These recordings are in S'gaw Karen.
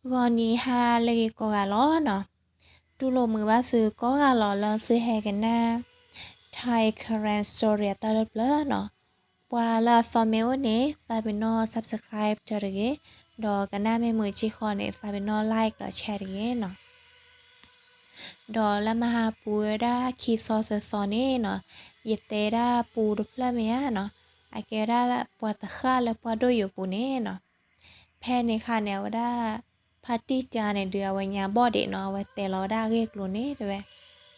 ဂီၤနံၤဟါလၢအဂ့ၤကိးဂၤလီၤနီၤ, တူၢ်လိာ်မုာ်ဘၣ်သုကိးဂၤလီၤလၢသုဟဲကနၣ် Thai Karen Story အတၢ်လၢပျၢၤနီၤ. ပှၤလၢအသီမ့ၢ်အိၣ်န့ၣ် သးပ့ၤနီၣ် subscribe တၢ်တဂ့ၤ, ဒီးကနၣ်မ့ၢ်မုာ်ဆံဃီန့ၣ် သးပ့ၤနီၣ် like ဒီး share တဂ့ၤနီၤ. ဒီးလၢမဟါပူၤဝဲဒၣ်ခံသီသၢသီန့ၣ်နီၤ, ယတဲဒၣ်ပူတဖျၢၣ်မ့ၢ်ဧါနီၤ, အကဲဝဲဒၣ်ပှၤတဃၣ်လၢပှၢ်ဒိၣ်ယိာ်ပူၤန့ၣ်နီၤ. ဖဲန့ၣ်အခါန့ၣ် အဝဲဒၣ် ဖါတံၢ်ကါန့ၣ်ဒုး အဝဲညါဘီၣ်ဒံးနီၤ, အဝဲတဲလီၤဝဲဒၣ်အဂ့ၢ်အကျိၤန့ၣ် တဲဝဲ,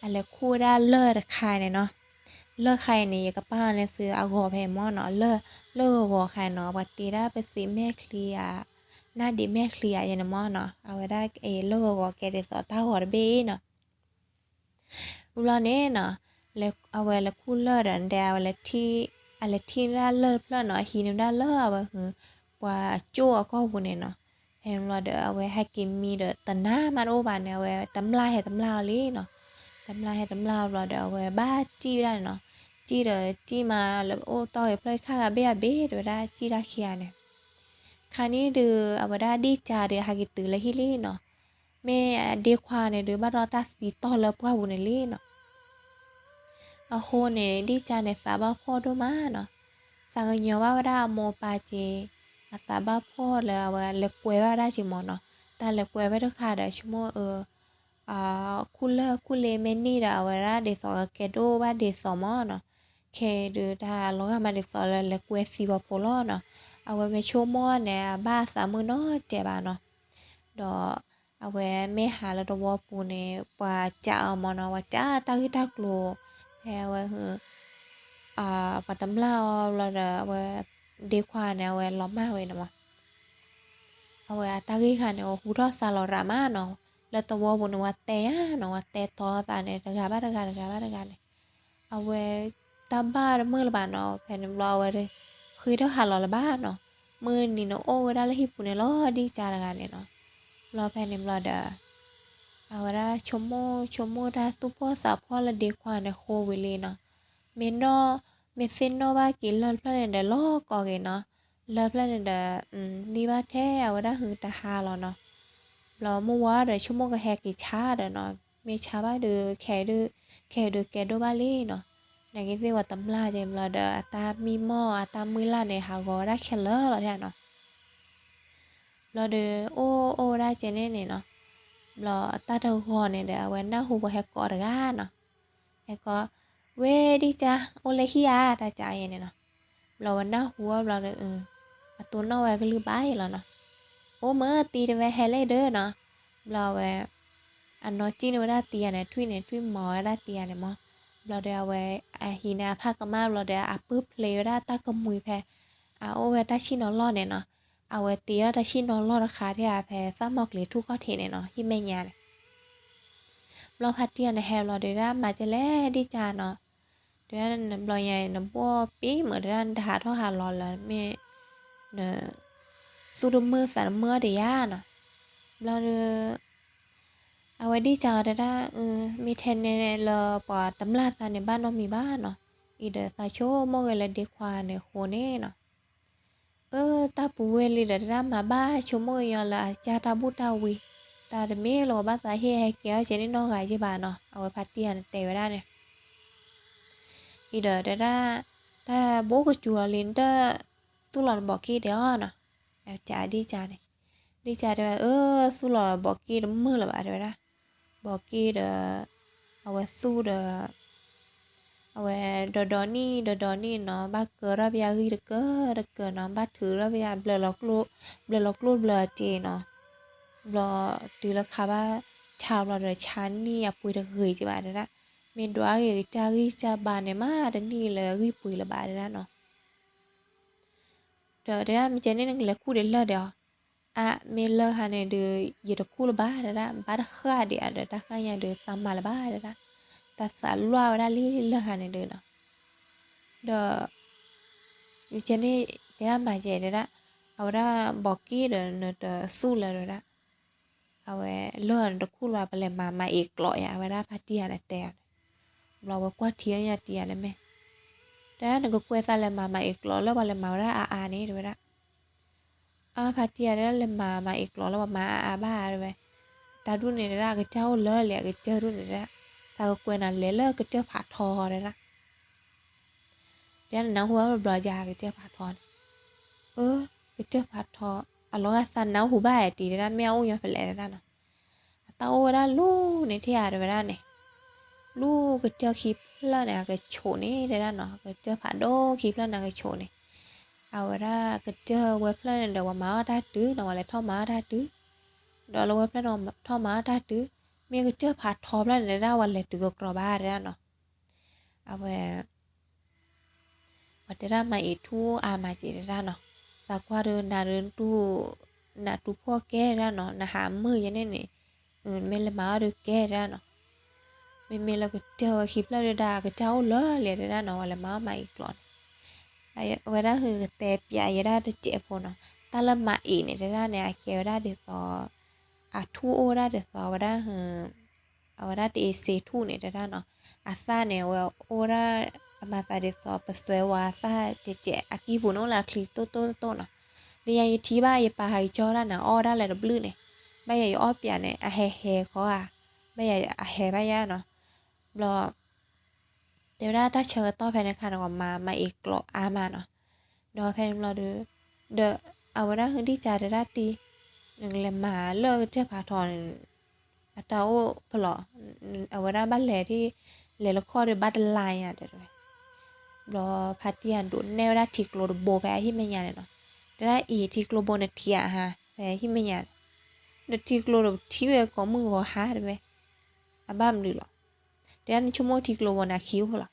အလဲၤခူၣ်ဝဲဒၣ်လၢၢ်တခါန့ၣ်နီၤ. လၢၢ်ခါအံၤန့ၣ် ယကပာ်န့ၢ်သုအဂီၤဖဲမ့ၢ်နီၤ, လၢၢ်ဂီၤဂီၤခါနီၤ, ပှၤတ့ဒၣ်ပသံးမဲာ်ချံဧါ, နၢ်ဒံးမဲာ်ချံဧါယဲန့ၣ်မ့ၢ်နီၤ, အဝဲဒၣ်လၢၢ်ဂီၤဂီၤကဲဒ်သိးတၢ်ဂီၤတဘ့ၣ်အံၤနီၤ. ဝံၤဘျီန့ၣ်နီၤ, အဝဲလဲၤခူၣ်လၢၢ်ဒီး အဝဲလဲၤထံၣ်, အလဲၤထံၣ်န့ၢ်ဒၣ်လၢၢ်တဖျၢၣ်နီၤ, အဟံးန့ၢ်ဒၣ်လၢၢ်အဝဲဟု ပှၤကၠိၣ်အကီၢ်ပူၤန့ၣ်နီၤ. ဖဲန့ၣ်ဘျီဒီး အဝဲဟဲက့ၤမံဒီး တနၤမးတအိၣ်ဘၣ်န့ၣ် အဝဲတမျၢ်ဟဲတမျၢ်အီၤလံနီၤ. တမျၢ်ဟဲတမျၢ်အီၤဘျီဒီး အဝဲဘၣ်စံၣ်ဝဲဒၣ်န့ၣ်နီၤ. စံၣ်ဒီးစံၣ်မးလၢအိၣ်တီၢ်ဂ့ၤဖျၢၣ်ခါဂၤဘ့ၣ်အဘ့ၣ် တဲဝဲဒၣ် စံၣ်တၢ်ခံဂၤန့ၣ် ခါန့ၣ်ဒုး အဝဲဒၣ်ဒံၣ်ကါဒီး ဟဲက့ၤတုၤလၢဟံၣ်လံနီၤ. မ့ၢ်အဒ့ခွါန့ၣ်ဒုး ဘၣ်ဒီးတၢ်သံတီၢ်လၢပှၢ်ပူၤန့ၣ်လံနီၤ. အဃိန့ၣ် ဒံၣ်ကါန့ၣ် သးဘၣ်ဖှီၣ်ဒိၣ်မးနီၤ. သးကညီၤဘၣ်ဝဲဒၣ်အမိၢ်အပၢ်က့ၤ, အသးဘၣ်ဖှီၣ်လၢအဝဲလဲၤကွဲဘၣ်ဒၣ်က့ၤမ့ၢ်နီၤ. တၢ်လဲၤကွဲဝဲတခါဒီး ဆိကမိၣ်အ ခူၣ်လၢၢ်ခူၣ်လ့မဲာ်နံၣ်ဒီး အဝဲဒၣ်ဒ်သိးကကဲဒိၣ်ဘၣ်ဒ်သိးမ့ၢ်နီၤ. ခဲအံၤဒုး တၢ်လီၤဂာ်မးဒ်သိးလၢလဲၤကွဲသံဝဲဖိလီၤနီၤ. အဝဲမ့ၢ်ဆိကမိၣ်န့ၣ် အဘၣ်အသးမုၢ်နီတစဲးဘၣ်နီၤ. ဒီးအဝဲမ့ၢ်ဟးလၢတဝီပူၤန့ၣ် ပှၤစံးအီၤမ့ၢ်နီၤ, ပှၤစံးတၢ်ဂ့ၢ်တၢ်ကျိၤ, ဖဲအဝဲ ပှၤတမျၢ်အီၤဘျီဒီး အဝဲ ဒ့ခွါန့ၣ် အဝဲလီၤမၢ်ဝဲန့ၣ်မး. အဝဲအတၢ်ဂ့ၢ်ခါန့ၣ် အဟူထီၣ်သါလီၤရးမးနီၤ. လၢတဝီပူၤန့ၣ် ဝဲတဲယါနီၤ, ဝဲတဲတီသးန့ၣ် တဂၤဘၣ်တဂၤ တဂၤဘၣ်တဂၤန့ၣ်, အဝဲ တၢ်ဘၣ်တမုာ်လၢၤဘၣ်နီၤ. ဖဲန့ၣ်ဘျီအဝဲ ဃ့ထီၣ်ဟးလီၤလၢၤဘၣ်နီၤ. မုၢ်နံၤန့ၣ်အိၣ်ဝဲဒၣ်လၢဟံၣ်ပူၤန့ၣ်လီၤ ဒံၣ်ကါတဂၤန့ၣ်နီၤ. ဘျီဖဲန့ၣ်ဘျီဒီး အဝဲဒၣ်ဆိကမိၣ်ဆိကမိၣ်တၢ်သူၣ်ဖှီၣ်သးဖှီၣ်လၢဒ့ခွါန့ၣ်ဃိဝံၤလံနီၤ. မ့ၢ်နီၢ်, မ့ၢ်သ့ၣ်နီၣ်ဘၣ်က့ၤလၢၢ်တဖျၢၣ်န့ၣ်ဒီး လီၤကိးက့ၤနီၤ. လၢၢ်တဖျၢၣ်န့ၣ်ဒီး န့ၢ်ဘၣ်ထဲအဝဲဒၣ်ဟုတဟါလီၤနီၤ. ဘျီမုၢ်ဝါဒီး ဆိကမိၣ်ကဟဲက့ၤဆါဒီးနီၤ, မ့ၢ်ဆါဘၣ်ဒီး ခဲအံၤဒုးကဲဒိၣ်ဘၣ်လံနီၤ. နာ်က့သ့ၣ်ဝဲတမျၢ်က့ၤဘျီဒီး အတၢ်မံမီၢ် အတၢ်မုၢ်လၢ်န့ၣ် ဟးဂီၤဝဲဒၣ်ခဲလၢာ်လီၤနီၤ. ဘျီဒီး အိၣ်အိၣ်ဝဲဒၣ်ကဲန့ၣ်န့ၣ်နီၤ. ဘျီတၢ်တဂီၤန့ၣ်ဒီး အဝဲနၢ်ဟူပှၤဟဲကိးတဂၤနီၤ. ဟဲကိး, ဝဲဒံၣ်ကါ အိၣ်လၢဟံၣ်ဧါ တၢ်ကါယဲန့ၣ်နီၤ. ဘျီဝဲနၢ်ဟူအီၤဘျီဒီး အတိၢ်နီၣ်ဝဲကလုၢ်ဘၣ်ယဲလီၤနီၤ. အိၣ်မ့ၢ်တံၤတဲဝဲ ဟဲလၢဒၢနီၤ. ဘျီဝဲ အနီၢ်ကံၣ်န့ၢ်ဝဲဒၣ်တံၤယၤန့ၣ် ထွံၣ်န့ၣ် ထွံၣ်မီၤဝဲဒၣ်တံၤယၤန့ၣ်မး. ဘျီဒီးအဝဲ အဟံးန့ၢ်အဖးကမၣ်ဘျီဒီး အပၢၢ်ဖျ့ဝဲဒၣ်တၢ်ကမှံၤဖဲ အအိၣ်ဝဲတၢ်ဆံၣ်နီၤလီၢ်န့ၣ်နီၤ. အဝဲတ့အီၣ်တၢ်ဆံၣ်နီၤလီၢ်တခါထဲအဖဲသၣ်မီၤကျ့ၤထူၣ်ခီၣ်ထံးန့ၣ်နီၤ ဟံၣ်မဲာ်ညါန့ၣ်. ဘျီဖါတံၢ်ယၤန့ၣ်ဟဲဘျီဒီးဒၣ်မၤကဲလဲၣ်ဒံၣ်ကါနီၤ. တဲဒၣ်နဘျီညါအံၤ နဘီၣ်ပ့ၤမုာ်တဲဒၣ် နတဟးထီၣ်ဟးလီၤလၢၤ မ့ၢ် န သူၣ်တမုာ်သးတမုာ်အီၤတယါနီၤ. ဘျီဒီး အဝဲဒံၣ်ကါအီၤတဲဒၣ် မ့ၢ်ထဲန့ၣ်လၢပှၤတမျၢ်သးန့ၣ်ဘၣ်နီတမံၤဘၣ်နီၤ. အံၤဒီးသးဆိကမိၣ်ဂ့ၤလၢဒ့ခွါန့ၣ် ဃိန့ၣ်နီၤ. အၢ တၢ်ပူၤဝဲလံဒီး တဲဒၣ်မၤဘၣ်ဆိကမိၣ်ကညီလၢအကစၢ်တၢ်ဘူၣ်တၢ်ဝံ, တၢ်တမ့ၢ်လၢပှၤဘၣ်သးဟ့ၣ်ဟဲကဲအီၣ်ကဲန့ၣ်နီတဂၤယဲဘၣ်နီၤ. အဝဲဖါတံၢ်ယၤန့ၣ်တဲဝဲဒၣ်န့ၣ် အံၤဒီးတဲဒၣ် တၢ်ဘိးကစူၤအီၤလံ နတသူၣ်လီၤနဘီးက့ၣ်ဒံးအီၤနီၤ. ကးဒံၣ်ကါန့ၣ် ဒံၣ်ကါတဲဝဲ အၢ သူၣ်လီၤဘီးက့ၣ်တမုာ်လၢၤဘၣ်တဲဝဲဒၣ်. ဘီးက့ၣ်ဒီး အဝဲသူၣ်ဒီး အဝဲဒီးဒီနံၣ်ဒီးဒီနံၣ်နီၤ ဘၣ်ကၢထီၣ်ပယါဂံၢ်တကၢတကၢနီၤ ဘၣ်ထုးထီၣ်ပယါ ဘျၢလီၤကျိၣ်ဘျၢတ့နီၤ. ဘျီတုၤလၢခါဘၣ်ဆါဘျီဒီး ဆါနံၣ်အပှ့ၤတဂ့ၤကဘၣ်တဲဒၣ်. မ့ၢ်ဒွးဂ့ၤကစၢ်ဂံၢ်ကစၢ်ဘါန့ၣ် မ့ၢ်တနံၣ်လၢဂံၢ်ပှ့ၤလၢၤဘၣ်တဲဒၣ်နီၤ. ဒီးတဲဒၣ် မ့ၢ်ကဲန့ၣ် နကလဲၤခူၣ်ဒံးလၢၢ်ဒံးအီၤ. အါ မ့ၢ်လၢၢ်ခါန့ၣ်ဒုး ယတခူၣ်လၢၤဘၣ်တဲဒၣ် ဘၣ်တဃၣ်ဒံးအါဒီး တၢ်ဃၣ်ညါဒုး သးမၤလၢၤဘၣ်တဲဒၣ်. တၢ်သးလွၢ်ဝဲဒၣ်လံလၢၢ်ခါန့ၣ်ဒုးနီၤ. ဒီး မ့ၢ်ကဲန့ၣ် တဲဒၣ်မၤယဲတဲဒၣ် အဝဲဒၣ်ဘီးက့ၣ်ဒီးနတသူၣ်လၢၤတဲဒၣ်. အဝဲလၢၢ်နတခူၣ်လၢၤဘၣ် ပလဲၤမၤမၤအ့ၣ်ကျိးယါ အဝဲဒၣ်ဖါတံၢ်ယၤန့ၣ်တဲအီၤန့ၣ်. ဘျီဝဲကွၢ်ထံအီၣ်ညါတံၤယၤန့ၣ်မ့ၢ် တဲဒၣ် နကကွဲးသးလဲၤမၤမၤအ့ၣ်ကျိးလၢပှၤလဲၤမၤဝဲဒၣ်အါအါန့ၣ်တဲဝဲဒၣ်. ဖါတံၢ်ဧၢ တဲဒၣ် လဲၤမၤမၤအ့ၣ်ကျိးလၢပှၤမၤအါအါဘၣ်တဲဝဲ, တၢ်ဒူၣ်န့ၣ်တဲဒၣ် အကစၢ်အိၣ်လၢာ်လံ အကစၢၢ်ဒူၣ်န့ၣ်တဲဒၣ်, သးကကွဲးနၤလဲၤလၢကစၢၢ်ဖးထီတဲဒၣ် တဲဒၣ် နနၢ်ဟူဘၣ်ဘျီဘျီဧါ ကစၢၢ်ဖးထီန့ၣ်, အၢ ကစၢၢ်ဖးထီ, အလီၤဂာ်သးနၢ်ဟူဘၣ်ဧါတံၤတဲဒၣ် မ့ၢ်အအိၣ်ညီဖဲလဲၣ်တဲဒၣ်နီၤ, အတၢ်အိၣ်ဝဲဒၣ်လူၤန့ၣ်ထံၣ်ဧါတဲဝဲဒၣ်န့ၣ်, လူၤကစၢၢ်ခံဖျၢၣ်န့ၣ် အကဆိးန့ၣ်တဲဒၣ်နီၤ, ကစၢၢ်ဖးဒိၣ်ခံဖျၢၣ်န့ၣ် အကဆိးန့ၣ်, အဝဲဒၣ်ကစၢၢ်ဝဲဖျၢၣ်န့ၣ်ဒီး ပှၤမၤအီၣ်တၢ်တုၤနီၤ, ပှၤလဲၤထီၣ်မၤအီၣ်တၢ်တုၤ, ဒီးလၢဝဲဖျၢၣ်န့ၣ်ထီၣ်မၤအီၣ်တၢ်တုၤ, မ့ၢ်ကစၢၢ်ဖးထီဖျၢၣ်န့ၣ်တဲဒၣ် ပှၤလဲၤတုၤကကြီၤဘၣ်တဲဒၣ်နီၤ, အဝဲ ပှၤတဲဒၣ်မၤအ့ၣ်ထူၣ်အါမးက့ၤတဲဒၣ်နီၤ, သးကွၢ်ဒီးနၤဒီး နတူၢ်ဖှီၣ်ကဲတဲဒၣ်နီၤ, နဟးမုာ်ယဲန့ၣ်န့ၣ်, မ့ၢ်လဲၤမၤအီၣ်ဒီးကဲတဲဒၣ်နီၤ, မ့မ့ၢ်လၢကစၢၢ်ဝဲခံဖျၢၣ်ဒုးဒၣ် ကစၢ်အိၣ်လၢာ်လံတဲဒၣ်နီၤ, ပှၤလဲၤမၤအီၣ်မၤအ့ၣ်ကျိးန့ၣ်, အဝဲဒၣ်ဟုးကတဲပၠးယဲဒၣ်တစဲးဖိနီၤ, တၢ်လၢမၤအ့ၣ်န့ၣ်တဲဒၣ်န့ၣ် အကဲဝဲဒၣ်ဒ်သိး အထူၣ်အိၣ်ဝဲဒၣ်ဒ်သိးဝဲဒၣ်ဟုး အဝဲဒၣ်တအ့ၣ်စ့ထူၣ်န့ၣ်တဲဒၣ်နီၤ, အသၣ်န့ၣ် အဝဲအိၣ်ဝဲဒၣ် အမၤသးဒ်သိး ပသွဲဝဲအသၣ်ကဲးကဲး အကံၢ်ပူၤန့ၣ်အိၣ်လၢအချံတိၢ်တိၢ်တိၢ်နီၤ, လၢညါယထံၣ်ဘၣ်ယပၢ်ဟးက့ၤကၠီဒၣ်န့ၣ် အီၣ်ဝဲဒၣ်လၢတဘျုးန့ၣ်, ဘၣ်ယၤယအီၣ်ပၠးန့ၣ် အဟဲဟဲဃီဧါ, ဘၣ်ယၤအဟဲဘၣ်ယၤနီၤ, ဘျီ တဲဝဲဒၣ်တၢ်ဆၢကတီၢ်ဖဲန့ၣ်ခါန့ၣ် ပှၤမၤမၤအ့ၣ်ကျိးအါမးနီၤ, ဒီးဖဲန့ၣ်ဘျီဒီး ဒီးအဝဲဒၣ်ဟုးဒံၣ်ကါတဲဒၣ်တံၤ, နကလဲၤမၤလၢကစၢၢ်ဖးထီန့ၣ် အတၢ်အိၣ်ဖဲလဲၣ်, အဝဲဒၣ်ဘၣ်လဲၤဒ် လဲၤလၢခီၣ်ဒီးဘၣ်တလါညါတဲဝဲ, ဘျီဖါတံၢ်အဒိးနဲၣ်ဝဲဒၣ်ထံကျိတဘိဖဲအဟံၣ်မဲာ်ညါန့ၣ်နီၤ, တဲဒၣ်အံၤထံကျိဘိန့ၣ်ထံၣ်ဧါဟါ ဖဲဟံၣ်မဲာ်ညါန့ၣ်, ဒီးထံကျိဒီးထံၣ်ဝဲကိးမုၢ်ဂီၤဟါတဲဝဲ, အဘၣ်မနုၤလီၤ, တဲဒၣ်နဆိကမိၣ်ထံကျိဘိန့ၣ်အခံအိၣ်ဖဲလဲၣ်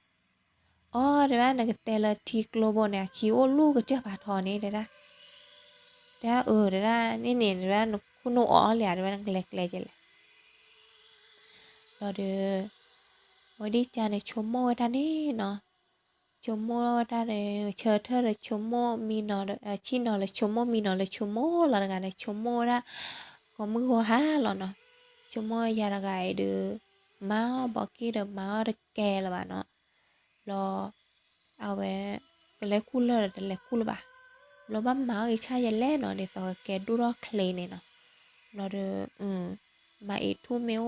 အိ တဲဝဲဒၣ် နကတဲလၢထံကျိဘိန့ၣ် အခံအိၣ်လူၤကစၢၢ်ဖးထီန့ၣ်တဲဒၣ်, တဲဒၣ်အၢ တဲဒၣ် န့ၣ်န့ၣ် တဲဝဲဒၣ် နခိၣ်နူာ်အီၣ်လံဧါ တဲဝဲဒၣ် နကလဲၤကျဲကဲလဲၣ်, ဘျီဒီး ဝဲဒံၣ်ကါန့ၣ် ဆိကမိၣ်ဝဲဒၣ်န့ၣ်နီၤ, ဆိကမိၣ်ဝဲဒၣ်ဒီး ဆၢထၢၣ်ဒီးဆိကမိၣ်မံနီၤဒီး ဆံၣ်နီၤလၢဆိကမိၣ် မံနီၤလၢဆိကမိၣ်လီၤတဂၤန့ၣ် ဆိကမိၣ်ဝဲဒၣ် ကိးမုၢ်ဂီၤဟါလီၤနီၤ, ဆိကမိၣ်ယၤတဂၤအံၤဒီး မၤအီၣ်ဘီက့ၢ်ဒီးမၤအီၣ်တကဲလၢၤဘၣ်နီၤ, ဘျီ အဝဲ ကလဲၤခူၣ်လၢၢ်ဒီးတလဲၤခူၣ်လၢၤဘၣ်, ဘျီဘၣ်မၤအီၣ်ဂ့ၤဆၣ်ယဲလဲၣ်နီၤ ဒ်သိးကကဲဒိၣ်ထီၣ်ချ့န့ၣ်နီၤ, ဘျီဒီး မၤအ့ၣ်ထူၣ်မ့ၢ်အိၣ်အါဒ်သိးဖါတံၢ်အတဲဝဲဒၣ်ဒီး တနံၣ်လၢခံနံၣ်ဒီးဒွးကဲတဲဒၣ်နီၤ, လဲၤမၤအီၣ်တနံၣ်ခံနံၣ်ဒီးဘၣ်ထံၣ်စ့မဲာ်ထီၣ်ဃီ, ဘျီဒီးအဝဲလဲၤဃုသ့ၣ်ညါဒၣ်ဝံၤလံနီၤ, မၤအ့ၣ်သၣ်န့ၣ် အပှ့ၤဂ့ၤမး တဲဒၣ်တရိးဒူၣ်န့ၣ် အတၢ်ပှ့ၤဒၣ်တကံလိန့ၣ်နီၤ, ဘၣ်လၢအမၤယၤတဲဒၣ်, တၢ်စ့ဖဲန့ၣ်ခါအီၤဒီးစ့ပှ့ၤဂ့ၤကဲနီၤ, ဘျီဒီးအဝဲလဲၤဟးအိၣ်ကိးဒီးဝဲဒၣ်ဖါတံၢ် အဝဲတံၤစ့ဂၤန့ၣ်နီၤ, ဘျီလဲၤဒၣ်, တဲဒၣ်တံၤ နတဲမၤအ့ၣ်ထူၣ်အိၣ်ပှၤတဂၤတဲဒၣ်နီၤ, ဖါတံၢ်အီၤတဲဒၣ်, အါ နဆိကမိၣ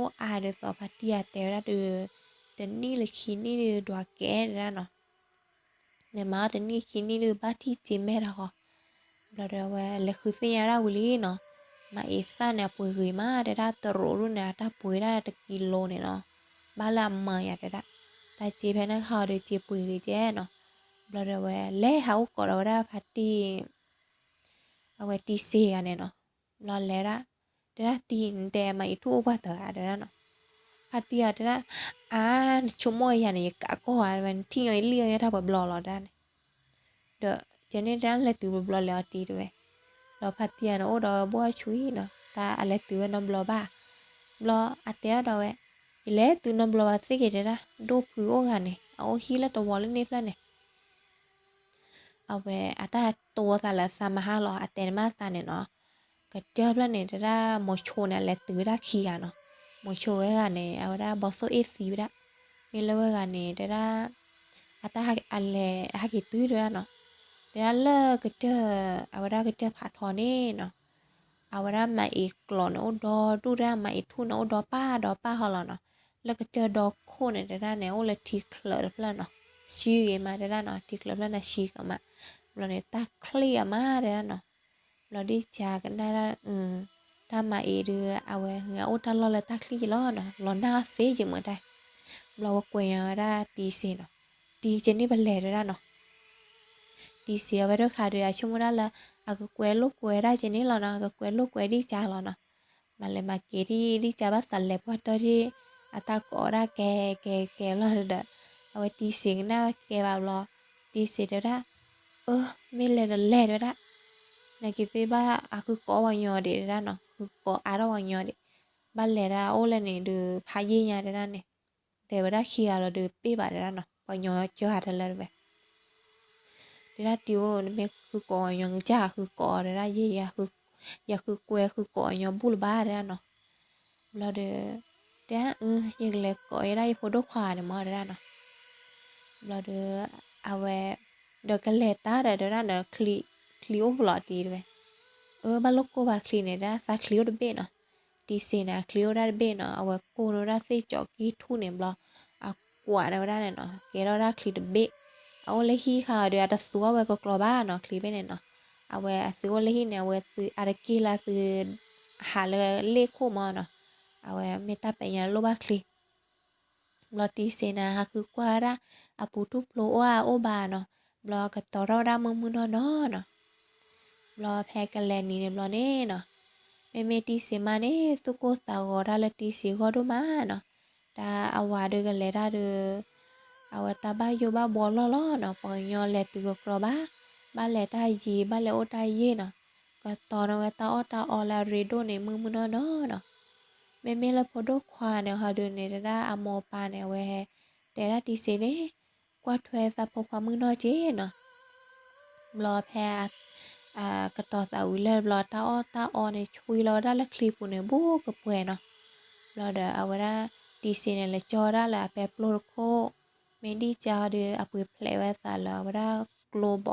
်ယၤန့ၣ် ယကးကီၢ်ဧါ တဲဝဲ နထံၣ်ညီယလံၣ်အီၤယဲၢ်ထီၣ်ပှဲၤဘျီလီၤတဲဒၣ်န့ၣ်, ဒီးကဲန့ၣ်တဲဒၣ်လဲၤတုၤပှဲၤဘျီလဲၣ်အီၤတံၤတဲဝဲ, ဒီးဖါတံၢ်အီၤန့ၣ်အိၣ်ဒီးဘိၣ်အီၣ်ဆူၣ်အံၤနီၤ တၢ်အလဲၤတုၤဝဲနီတဘျီဘၣ်, ဘျီအတဲအီၤဒီးဝဲ, ယလဲၤတုၤနီတဘျီဘၣ်သ့ၣ်က့ၤတဲဒၣ် ဒိၣ်ဖုအိၣ်ဂၤန့ၣ် အအိၣ်ဟံၣ်လၢတဝီလၢန့ၣ်ဖျၢၣ်န့ၣ် အဝဲအတၢ်တိသးလၢသးမဟါလီၤ အတဲန့ၣ်မးသးန့ၣ်နီၤ, ကစၢၢ်ဖျၢၣ်န့ၣ် တဲဒၣ်မိၤဆိန့ၣ် အလဲၤတုၤဝဲဒၣ်ခံဂၤနီၤ, မိၤဆိဝဲဂၤန့ၣ် အဝဲဒၣ်ဘီသိၣ်အ့ၣ်သံဝဲဒၣ်, မ့ၢ်လၢဝဲဂၤန့ၣ် တဲဒၣ် အတၢ်အလဲၤဟဲက့ၤတုၤတဲဒၣ်နီၤ, တဲဒၣ်လၢကစၢၢ် အဝဲဒၣ်ကစၢၢ်ဖးထီန့ၣ်နီၤ အဝဲဒၣ်မၤအ့ၣ်ကျိးန့ၣ်အိၣ်ဒီဒူၣ်ဒၣ် မၤအ့ၣ်ထူၣ်န့ၣ်အိၣ်ဒီပၢ်ဒီပၢ်ဟီလီၤနီၤ, လၢကစၢၢ်ဒီခိၣ်န့ၣ်တဲဒၣ်န့ၣ် အိၣ်လၢထံချၢးတဖျၢၣ်နီၤ, ဆှံဂ့ၤမးတဲဒၣ်နီၤ ထံချၢးဖျၢၣ်န့ၣ်ဆှံကမး, ဘျီန့ၣ် တၢ်ချံၣ်အမးတဲဒၣ်နီၤ, ဘျီဒ်ကကနၣ်ဒၣ် တၢ်မၤအ့ၣ်ဒုး အဝဲဟဲအိၣ်တၢ်လီၢ်လၢတၢ်ချံၣ်ယလီၤနီၤ လီၤနၢ်သ့ယမုာ်တၢ်, ဘျီဝဲကွဲးညါဝဲဒၣ်တံၤစ့နီၤ, တံၤကန့ၣ်ပလဲၤတဲဒၣ်နီၤ တံၤစ့အဝဲတခါဒီး အဆိကမိၣ်ဒၣ်လၢ အကကွဲးလိာ်ကွဲးဒၣ်ကန့ၣ်လီၤနီၤ အကကွဲးလိာ်ကွဲးဒ်ကါလီၤနီၤ, မၤလဲၤမၤက့ၤဒ်ဒ်ကါဘၣ်သးလဲၤပှၢ်တၢၢ်ဒ် အတၢ်ကိးဒၣ်ကဲကဲကဲလီၤဒီး အဝဲတံၤစ့ကနၣ်ဝဲကဲဘၣ်ဘျီ, တံၤစ့တဲဝဲဒၣ်, အၢ မ့ၢ်လဲၤဒီးလဲၤတဲဝဲဒၣ်, နက့ၤသ့ဘၣ်အဃုကိးပှၤကညီဒံးတဲဒၣ်နီၤ ဃုကိးအါထီၣ်ပှၤကညီဒံး, ဘၣ်လဲၤဒၣ်အိၣ်လဲၣ်န့ၣ်ဒီးဖးယံာ်ညါတဲဒၣ်န့ၣ်, လဲၤဝဲဒၣ်ခံဂၤလီၤဒီးပ့ၢ်ဘၣ်တဲဒၣ်နီၤ ပှၤကညီကၢဟးတလၢတဝဲ တဲဒၣ်တံၤဧၢ နမ့ၢ်ဃုကိးအီၤညီ နကစၢ်ဃုကိးအီၤတဲဒၣ် ယဲ ယဃုကွဲဃုကိးအီၤညီဘူၣ်လၢၤဘၣ်တဲဒၣ်နီၤ, ဘျီဒီး တဲဒၣ်အၢ ယကလဲၤကိးယဲဒၣ်ယဖိဒိၣ်ခွါန့ၣ်မးတဲဒၣ်နီၤ, ဘျီဒီး အဝဲ ဒီးကလဲၤတၢ်ဒီးတဲဒၣ်ဒီး ချံအိၣ်ဖဲလဲၣ်တံၤတဲဝဲ, အၢ ဘၣ်လိၣ်ကိၢ်ဘၣ်ချံန့ၣ်ဒၣ် သးချံအိၣ်တဘ့ၣ်နီၤ. တံစ့န့ၣ် အချံအိၣ်ဒၣ်တဘ့ၣ်နီၤ, အဝဲကိၢ်န့ၢ်ဝဲဒၣ်သ့ၣ်ကၠီၤကံၢ်ထူၣ်န့ၣ်ဘျီ အကွးန့ၢ်ဝဲဒၣ်န့ၣ်နီၤ, ကဲထီၣ်ဒၣ်ချံတဘ့ၣ်. အအိၣ်လၢဟံၣ်ဃါအီၤဒီး အတသူအီၤဝဲကကျီၤဘၣ်နီၤ, ချံဘ့ၣ်န့ၣ်နီၤ. အဝဲအသုအိၣ်လၢဟံၣ်န့ၣ် အဝဲသုအါတက့ၢ်လၢသု ဟးလၢလ့ၣ်ခိၣ်မးနီၤ. အဝဲမ့ၢ်တၢ်ပဲာ်ညါလိၣ်ဘၣ်ချံ ဘျီတံစ့န့ၣ် ဟးဃုကွၢ်ဝဲဒၣ် အပူၤထူၣ်ဖျိအိၣ်အအိၣ်ဘၣ်နီၤ, ဘျီကတီၤထီၣ်ဝဲဒၣ်မုၢ်မုၢ်နီၢ်နီၢ်နီၤ. ဘျီဖဲကလဲၤနံၤန့ၣ်ဘျီန့ၣ်နီၤ, မ့မ့ၢ်တံစ့မါန့ၣ် သူၣ်ကိၢ်သးဂီၤတၢ်လၢတံစ့ဂီၢ်ဒိၣ်မးနီၤ. တၢ်အဝၤဒုးကလဲၤတၢ်ဒီး အဝဲတၢ်ဘၣ်ယိၣ်ဘၣ်ဘှီလီၢ်လီၢ်နီၤ, ပှၤကညီလဲၤတုၤကကျီၤဘၣ်, ဘၣ်လဲၤတၢ်ယံၤ ဘၣ်လဲၤအိၣ်တၢ်ယ့ၢ်နီၤ, ကတီၤန့ၢ်ဝဲတၢ်အီၣ်တၢ်အီလၢအရ့ဒိၣ်န့ၣ် မုၢ်မုၢ်နီၢ်နီၢ်နီၤ. မ့မ့ၢ်လၢဖိဒိၣ်ခွါန့ၣ် ဟီဒုးန့ၣ် တဒၣ်အမိၢ်ပၢ်န့ၣ် အဝဲဟဲတဲဒၣ်တံစ့န့ၣ် ကွၢ်ထွဲသးဖိခွါမုၣ်နီၢ်က့နီၤ. ဘျီဖဲ ကတီၤသးဝံၤလၢဘျီ တၢ်အီၣ်တၢ်အီန့ၣ် ဆွံလီၤဝဲဒၣ်လၢချံပူၤန့ၣ် ဘူးကပှဲၤနီၤ. ဘျီဒီးအဝဲဒၣ် တံစ့န့ၣ် လဲၤကၠီဝဲဒၣ်လၢအပဲပျိၢ်တခိၣ်, မ့ၢ်ဒ်ကၢ်အီၤဒီး အပှ့ၤဖျဲးဝဲသးလၢအ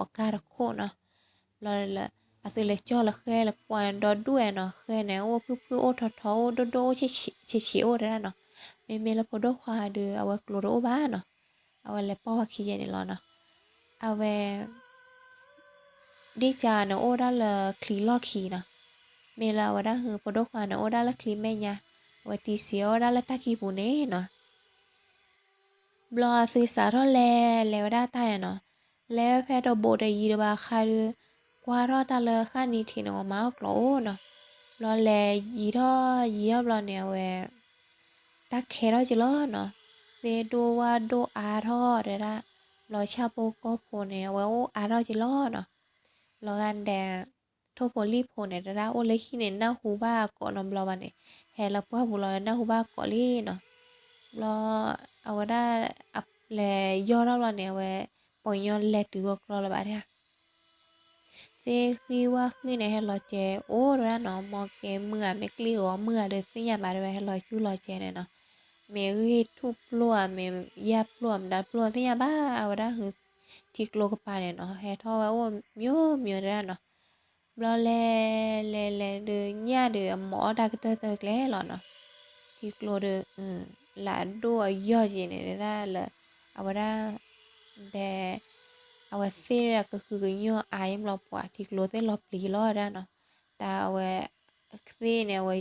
ဝဲဒၣ်ကျိဘီးကၢ်တခိၣ်နီၤ. ဘျီလၢ အသုလဲၤကၠီလၢဃဲလၢကွၢ်ဒီဒူၣ်ဝဲနီၤ, ဃဲန့ၣ် အိၣ်ဖုၣ်ဖုၣ်အိၣ်ထီထီအိၣ်ဒိၣ်ဒိၣ်အိၣ် ဆံးဆံးအိၣ်တဒၣ်နီၤ. မ့မ့ၢ်လၢဖိဒိၣ်ခွါဒီး အဝဲကျိတအိၣ်ဘၣ်နီၤ. အဝဲလဲၤပိာ်ဝဲခံယဲၢ်န့ၣ်လီၤနီၤ. အဝဲ ဒ်ကၢ်န့ၣ်အိၣ်ဒၣ်လၢချံလီၢ်ခံနီၤ. မ့ၢ်လၢအဝဲဒၣ်ဟူ ဖိဒိၣ်ခွါန့ၣ်အိၣ်ဒၣ်လၢချံမဲာ်ညါ, အဝဲတံစ့အိၣ်ဒၣ်လၢတၢ်ခံပူၤန့ၣ်နီၤ. ဘျီအသုစးထီၣ်လဲၤလဲၤဝဲဒၣ်တၢ်န့ၣ်နီၤ, လဲၤဖဲတဘိးတယံၤတဘၣ်ဃါဒီး ကွၢ်ထီၣ်တၢ်လၢဃၣ်နံၤထံးန့ၣ် အမါအိၣ်ကျိးအိၣ်နီၤ. ဘျီလဲၤယံၤထီၣ်ယံၤထီၣ်ဘျီန့ၣ် အဝဲ တၢ်ခဲထီၣ်က့ၤလီၤနီၤ. သ့ၣ်ဒိၣ်ဝၣ်ဒိၣ်အါထီၣ်တဲဒၣ်, ဘျီဆၣ်ဖိကီၢ်ဖိန့ၣ် အဝဲအိၣ်အါထီၣ်က့ၤလီၤနီၤ. ဘျီဂၤဒဲး ထိၣ်ဖိလံၣ်ဖိန့ၣ် တဒၣ်အိၣ်လၢဟံၣ်န့ၣ် နၢ်ဟူဘၣ်အကိးနီတဘျီဘၣ်န့ၣ်, ဟဲလၢပှၢ်ပူၤလီၤ နၢ်ဟူဘၣ်ကိးလံနီၤ. ဘျီ အဝဲဒၣ် လဲၤယီၢ်ထီၣ်ဘျီန့ၣ် အဝဲ ပှၤကညီလဲၤတုၤကကျီလၢၤဘၣ်ဒၣ် သ့ၣ်ဃံဝၣ်ဃံန့ၣ် ဟဲလီၤကဲအိၣ်တဒၣ်နီၤ, မ့ၢ်ကဲမုၢ်ဧါ မ့ၢ်ကျ့ၣ်ဂီၤမုၢ်ဧါဒီးသ့ၣ်ညါဘၣ်တဲဝဲ ဟဲလီၤဆူလီၤကဲန့ၣ်နီၤ. မ့ၢ်ဂ့ၢ်ထူၣ်ပျိၢ်ဧါ မ့ၢ်ယၣ်ပျိၢ်ဧါ မတၤပျိၢ်သ့ၣ်ညါဘၣ်, အဝဲဒၣ်ဟူ ထံကျိကပၤန့ၣ်နီၤ ဟဲထီၣ်ဝဲအိၣ်မိမိတဒၣ်နီၤ. ဘျီလဲၤလဲၤလဲၤဒီးညၣ်ဒီးအမိၢ်အီၣ်တၢ်ကတၢၢ်တၢၢ်ကျဲလီၤနီၤ. ထံကျိဒီး လၢအဒိၣ်အယီၢ်က့ၤန့ၣ်ဒၣ်လၢ အဝဲဒၣ် တဲ အဝဲသ့ၣ်ကဟုကညီၢ်အါယံၤဘျီပှၤ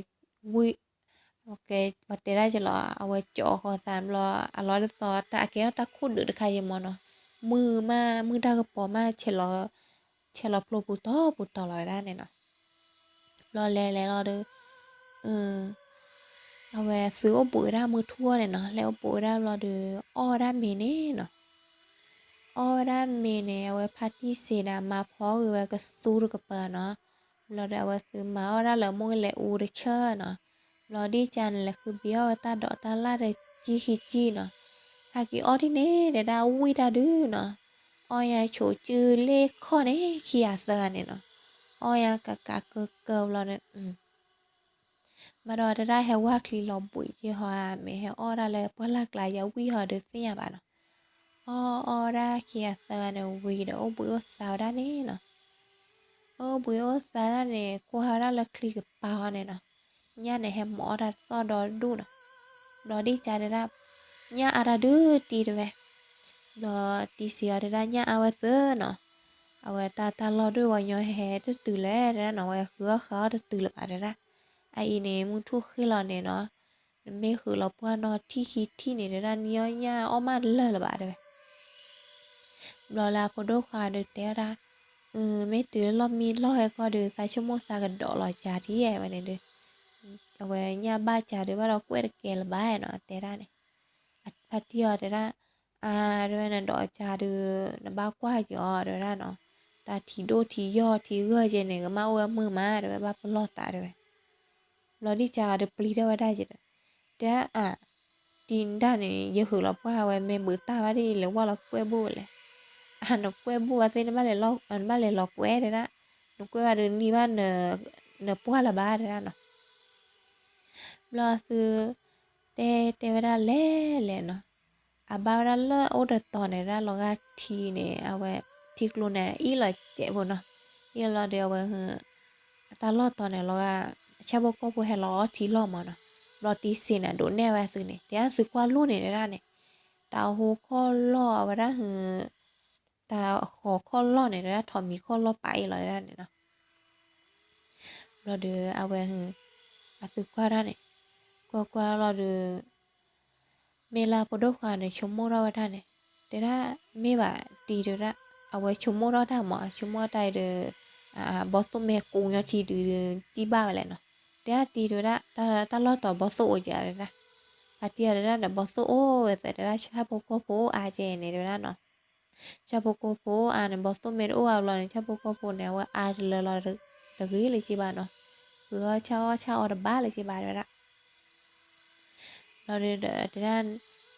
ထံကျိသ့ၣ်လီၤပျံၤလီၤဒၣ်နီၤ. တၢ်အဝဲ သ့ၣ်န့ၣ် အဝဲ ဝံၣ် ပတဲဒၣ်က့ၤလီၤ အဝဲကၠီဃီသးဘျီ အလီၢ်ဒ်သိးတၢ်အကဲထီၣ်တၢ်ခိၣ်ဒုးတခါယံၤမ့ၢ်နီၤ. မုၢ်မး မုၢ်တၢ်ကပီၤမး ဆဲးလီၤဖျိပူၤတီၤပူၤတီၤလီၤဝဲဒၣ်န့ၣ်နီၤ. ဘျီလဲၤလဲၤလီၤဒီး အဝဲသုအိၣ်ဘှံးဝဲဒၣ်မုၢ်ထူၣ်အီၤန့ၣ်နီၤ, လဲၤအိၣ်ဘှံးဝဲဒၣ်ဘျီဒီး အီၣ်ဝဲဒၣ်မ့ၤန့ၣ်နီၤ. အီၣ်ဝဲဒၣ်မ့ၤန့ၣ် အဝဲဖါတံၢ်စ့ဒီးမါဖီဂ့ၤဝဲကသူတကပၤနီၤ. ဘျီဒီးအဝဲသုမၤအီၣ်ဒၣ်လၢမိၢ်လဲၤအူတဆၢနီၤ. ဘျီဒ်ကၢ်န့ၣ် လဲၤဃုဘံအီၣ်ဝဲတၢ်ဒိးတၢ်လၣ်ဒီးကံၣ်ခံကံၣ်နီၤ. ဟဲက့ၤအီၣ်ဒ်န့ၣ် တဲဒၣ်ဝံၣ်တၢ်ဒုးနီၤ. အီၣ်ညါဆိးစုလ့ၣ်ခီၣ်န့ၣ် ခံဂၤသၢဂၤန့ၣ်နီၤ. အီၣ်ညါကကးကၢကၢဘျီဒီး ဘၣ်ဒီးတဲဒၣ်ဟဲဝါချံလီၤဘှံးက့ၤဟီဧါ မ့ၢ်ဟဲအီၣ်ဒၣ်လၢပှၢ်လၢ်ကျါယဝံၣ်ဟီဒီးသ့ၣ်ညါဘၣ်နီၤ. အီၣ်အီၣ်ဝဲဒၣ်ခံဂၤသၢဂၤန့ၣ်ဝံၤဒီး အိၣ်ဘှံးအိၣ်သါဝဲဒၣ်န့ၣ်နီၤ. အိၣ်ဘှံးအိၣ်သါဒၣ်န့ၣ် ကွၢ်ဝဲဒၣ်လၢချံကပၤအီၤန့ၣ်နီၤ. ညၣ်န့ၣ်ဟဲမိာ်အီၣ်တၢ်တသီၣ်ဒီဒူၣ်နီၤ. ဘျီဒ်ကၢ်တဲဒၣ် ညၣ်အါတၢ်ဒုးတံၤတဲဝဲ. ဘျီတံၤစံးအီၤတဲဒၣ်ညၣ်အါဝဲသၢနီၤ. အဝဲတၢ်တၢ်လီၢ်ဒိၣ်ဝဲညီဟဲတတုၤလဲၣ်တဲဒၣ်နီၤ, ဝဲဃုအီၣ်ဃုအီၣ်တတုၤလၢၤဘၣ်တဲဒၣ်. အအံၤန့ၣ် မုၢ်ထူၣ်ဃ့လီၤန့ၣ်နီၤ. နမ့ၢ်ဃုာ်လီၤပှၢ်နီၤထံၣ်ခံထံၣ်န့ၣ်တဲဒၣ် နအီၣ်ညၣ်အီၣ်မးတလၢာ်လၢၤဘၣ်တဲဝဲ. ဘျီလၢအဖိဒိၣ်ခွါဒီးတဲဝဲဒၣ်, မ့ၢ်တုၤလၢလီၢ်မံလီၢ်ဟဲကီၢ်ဒီး သးဆိကမိၣ်သးကဒီးလီၤကၢ်ထံၣ်ဝဲန့ၣ်ဒီး, အဝဲညၣ်ဘၣ်ကၢ်ဒီးဘၣ်ဒီးကွဲၢ်တကဲလၢၤဘၣ်နီၤ တဲဒၣ်န့ၣ်. အဖါတံၢ်အီၤတဲဒၣ်, အါ တဲဝဲ နဒီးကၢ်ဒီး နဘၣ်ကွၢ်က့ၤအီၤတဲဝဲဒၣ်နီၤ. တၢ်ထံၣ်ဒိၣ်ထံၣ်ယီၢ်ထံၣ်ဂၢၢ်ကဲန့ၣ် ကမၣ်အိၣ်ဝဲမုာ်မးတဲဝဲ ဘၣ်ပလီၢ်သးတဲဝဲ. ဘျီဒ်ကၢ်အီၤဒီးပျံၤထီၣ်ဝဲဒၣ်က့ၤဒီး, တဲဒၣ်အါ တံၤဒၣ်န့ၣ် ယဟုးလီၤပှၢ်ဝဲမ့ၢ်ဘုးတၢ်ဘၣ်ဒ်လဲၤဝၢ်လီၤကွဲၢ်ဘူၣ်ဝဲလဲၣ်. အါ နကွဲၢ်ဘူၣ်ဘၣ်သ့ၣ် နဘၣ်လဲၤလီၤကွဲၢ်တဲဒၣ်, နကွဲၢ်ဘၣ်ဒီးနံၤဘၣ် နပှၢ်လၢၤဘၣ်တဲဒၣ်နီၤ. ဘျီသု တဲတဲဝဲဒၣ်လဲၤလဲၤနီၤ. အဘၣ်ဝဲဒၣ်လၢအအိၣ်တတီၤန့ၣ် ဒၣ်လီၤဂာ်ထံန့ၣ် အဝဲ ထံကျိန့ၣ် အ့ၣ်လီၤစဲးဖိနီၤ. အ့ၣ်လီၤဒီးအဝဲ အတၢ်လီၢ်တီၤန့ၣ်လီၤဂာ် ဆၣ်ဖိကီၢ်ဖိဟဲလီၤအီထံလီၢ်မးနီၤ, ဘျီတံစ့းန့ၣ် ဒိးနဲၣ်ဝဲအသုန့ၣ် တဲဒၣ်သုကွၢ်လိၣ်န့ၣ်တဲဒၣ်န့ၣ်, တၢ်ဟူခီၣ်လီၢ်အဝဲဒၣ်ဟု တၢ်ဃီၤခီၣ်လီၢ်န့ၣ် တဲဒၣ်ထိးမံၤခီၣ်လီၢ်ပာ်အ့ၣ်လီၤတဲဒၣ်န့ၣ်နီၤ. ဘျီဒီးအဝဲ အသုကွၢ်ဒၣ်န့ၣ်, ကွၢ်ကွၢ်လီၤဒီး မ့ၢ်လၢအဖိဒိၣ်ခွါန့ၣ် ဆိကမိၣ်ထီၣ်ဝဲဒၣ်န့ၣ်, တဲဒၣ်မ့ၢ်ဘၣ်တံတဲဒၣ်, အဝဲဆိကမိၣ်ထီၣ်တၢ်မး ဆိကမိၣ်တၢ်အံၤဒီး ဘီသိၣ်မ့ၢ်ကူညီထံဒုး စံၣ်ဘၣ်ဝဲလဲၣ်နီၤ, တဲဒၣ်တံတဲဒၣ် တၢ်လီၢ်တီၤဘီသိၣ်အိၣ်ကဲတဲဒၣ်, ဖါတံတဲဒၣ်ဒီးဘီသိၣ်အိၣ်ဝဲသၢတဲဒၣ် ဆၣ်ဖိကီၢ်ဖိအါကဲန့ၣ်တဲဝဲဒၣ်နီၤ. ဆၣ်ဖိကီၢ်ဖိအါန့ၣ် ဘီသိၣ်မ့ၢ်တအိၣ်အါဘျီန့ၣ် ဆၣ်ဖိကီၢ်ဖိန့ၣ် အဝဲအါတလၢလီၤတဂ့ၤလၢၤက့ဘၣ်နီၤ, ဃုအီၣ်ဆၣ်အီၣ်ဆၣ်အီတဘၣ်လၢၤက့ဘၣ်တဲဝဲဒၣ်. ဘျီဒီးတဲဒၣ်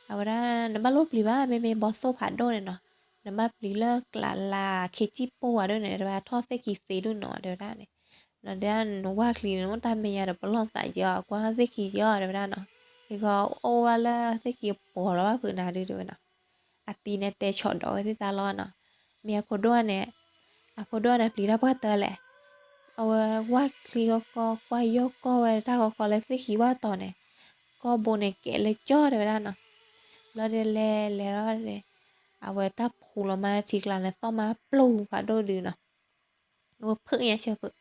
အဝဲဒၣ် နဘၣ်လိၣ်ပျံၤဘၣ် မ့မ့ၢ်ဘီသိၣ်ဖးဒိၣ်န့ၣ်နီၤ, နဘၣ်ပျံၤလၢကျးလၢခ့စံၣ်ပိၢ်ဝဲဒၣ်န့ၣ် တဲဝဲဒၣ်ထီၣ်သ့ၣ်ခံသ့ဒိၣ်နီၤတဲဝဲဒၣ်န့ၣ်, နတဲဒၣ်နဝၢ်ချံန့ၣ် နအိၣ်တၢ်မဲာ်ညါဒီးပလီၢ်သးက့အီၤ ကွၢ်သ့ၣ်ခံက့အီၤတဲဝဲဒၣ်နီၤ, ယဂီၢ်အိၣ်ဝဲလၢသ့ၣ်ခံပီၤလီၤဘၣ်ဖုးနၤဒုတဲဝဲနီၤ. အတံန့ၣ်တဲဆီၣ်ဒီးဝဲသ့ၣ်တၢ်လီၢ်နီၤ, မ့ၢ်အဖိဒိၣ်န့ၣ်, အဖိဒိၣ်န့ၣ်ပျံၤတၢ်ပှၢ်တၢၢ်လဲၣ်, အဝဲဝၢ်ချံဃီဃီ ကွၢ်ယီၢ်ကီၢ်ဝဲတၢ်ဃီဃီလၢသ့ၣ်ခံဘၣ်တီၤန့ၣ်, ကီၢ်ဘိန့ၣ်ကဲးလၢကၠီတဲဝဲဒၣ်နီၤ. ဘျီဒီးလဲၤလဲၤလီၤန့ၣ်, အဝဲတၢ်ဖှူလီၤမးထံကျါန့ၣ် သီၣ်မးပျိၢ်ဖးဒိၣ်ဒုနီၤ, အဝဲဖုးညါဆၢဖုး,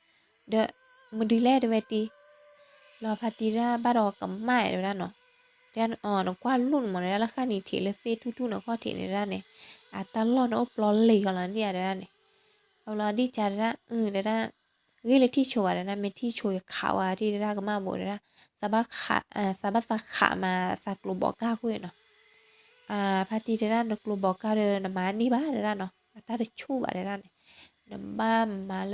ဒီး မနုၤလဲၣ်တဲဝဲတံ, ဘျီဖါတံတဲဒၣ်ဘၣ်ဒီးကမၣ်တဲဝဲဒၣ်နီၤ, တဲဒၣ်နကွၢ်လိၣ်န့ၣ်မး တဲဒၣ်လၢဃၣ်နံၤထံးလၢသ့ၣ်ထူၣ်ထူၣ်န့ၣ်ခီၣ်ထံးန့ၣ်တဲဒၣ်န့ၣ်, အတၢ်လီၢ်န့ၣ်အိၣ်ပျီလံာ်ဃီလီၤဒံးဧါတဲဒၣ်န့ၣ်, အဘျီဒံၣ်ကါတဲဒၣ်, တဲဒၣ်, ဂ့ၢ်လၢထံၣ်ဆိဘၣ်တဲဒၣ် မ့ၢ်ထံၣ်ဆိယခးဝဲဒံးတဲဒၣ်ကမၣ်ဘိးတဲဒၣ်, သးဘၣ်သးခးမးသးကျိၤဘီးကၢ်ခိၣ်နီၤ. ဖါတံတဲဒၣ်နကျိၤဘီးကၢ်ဒီး နမၤန့ၢ်ဘၣ်တဲဒၣ်နီၤ အတၢ်တဆူၣ်ဘၣ်တဲဒၣ်န့ၣ်, နဘၣ်မၤလၢ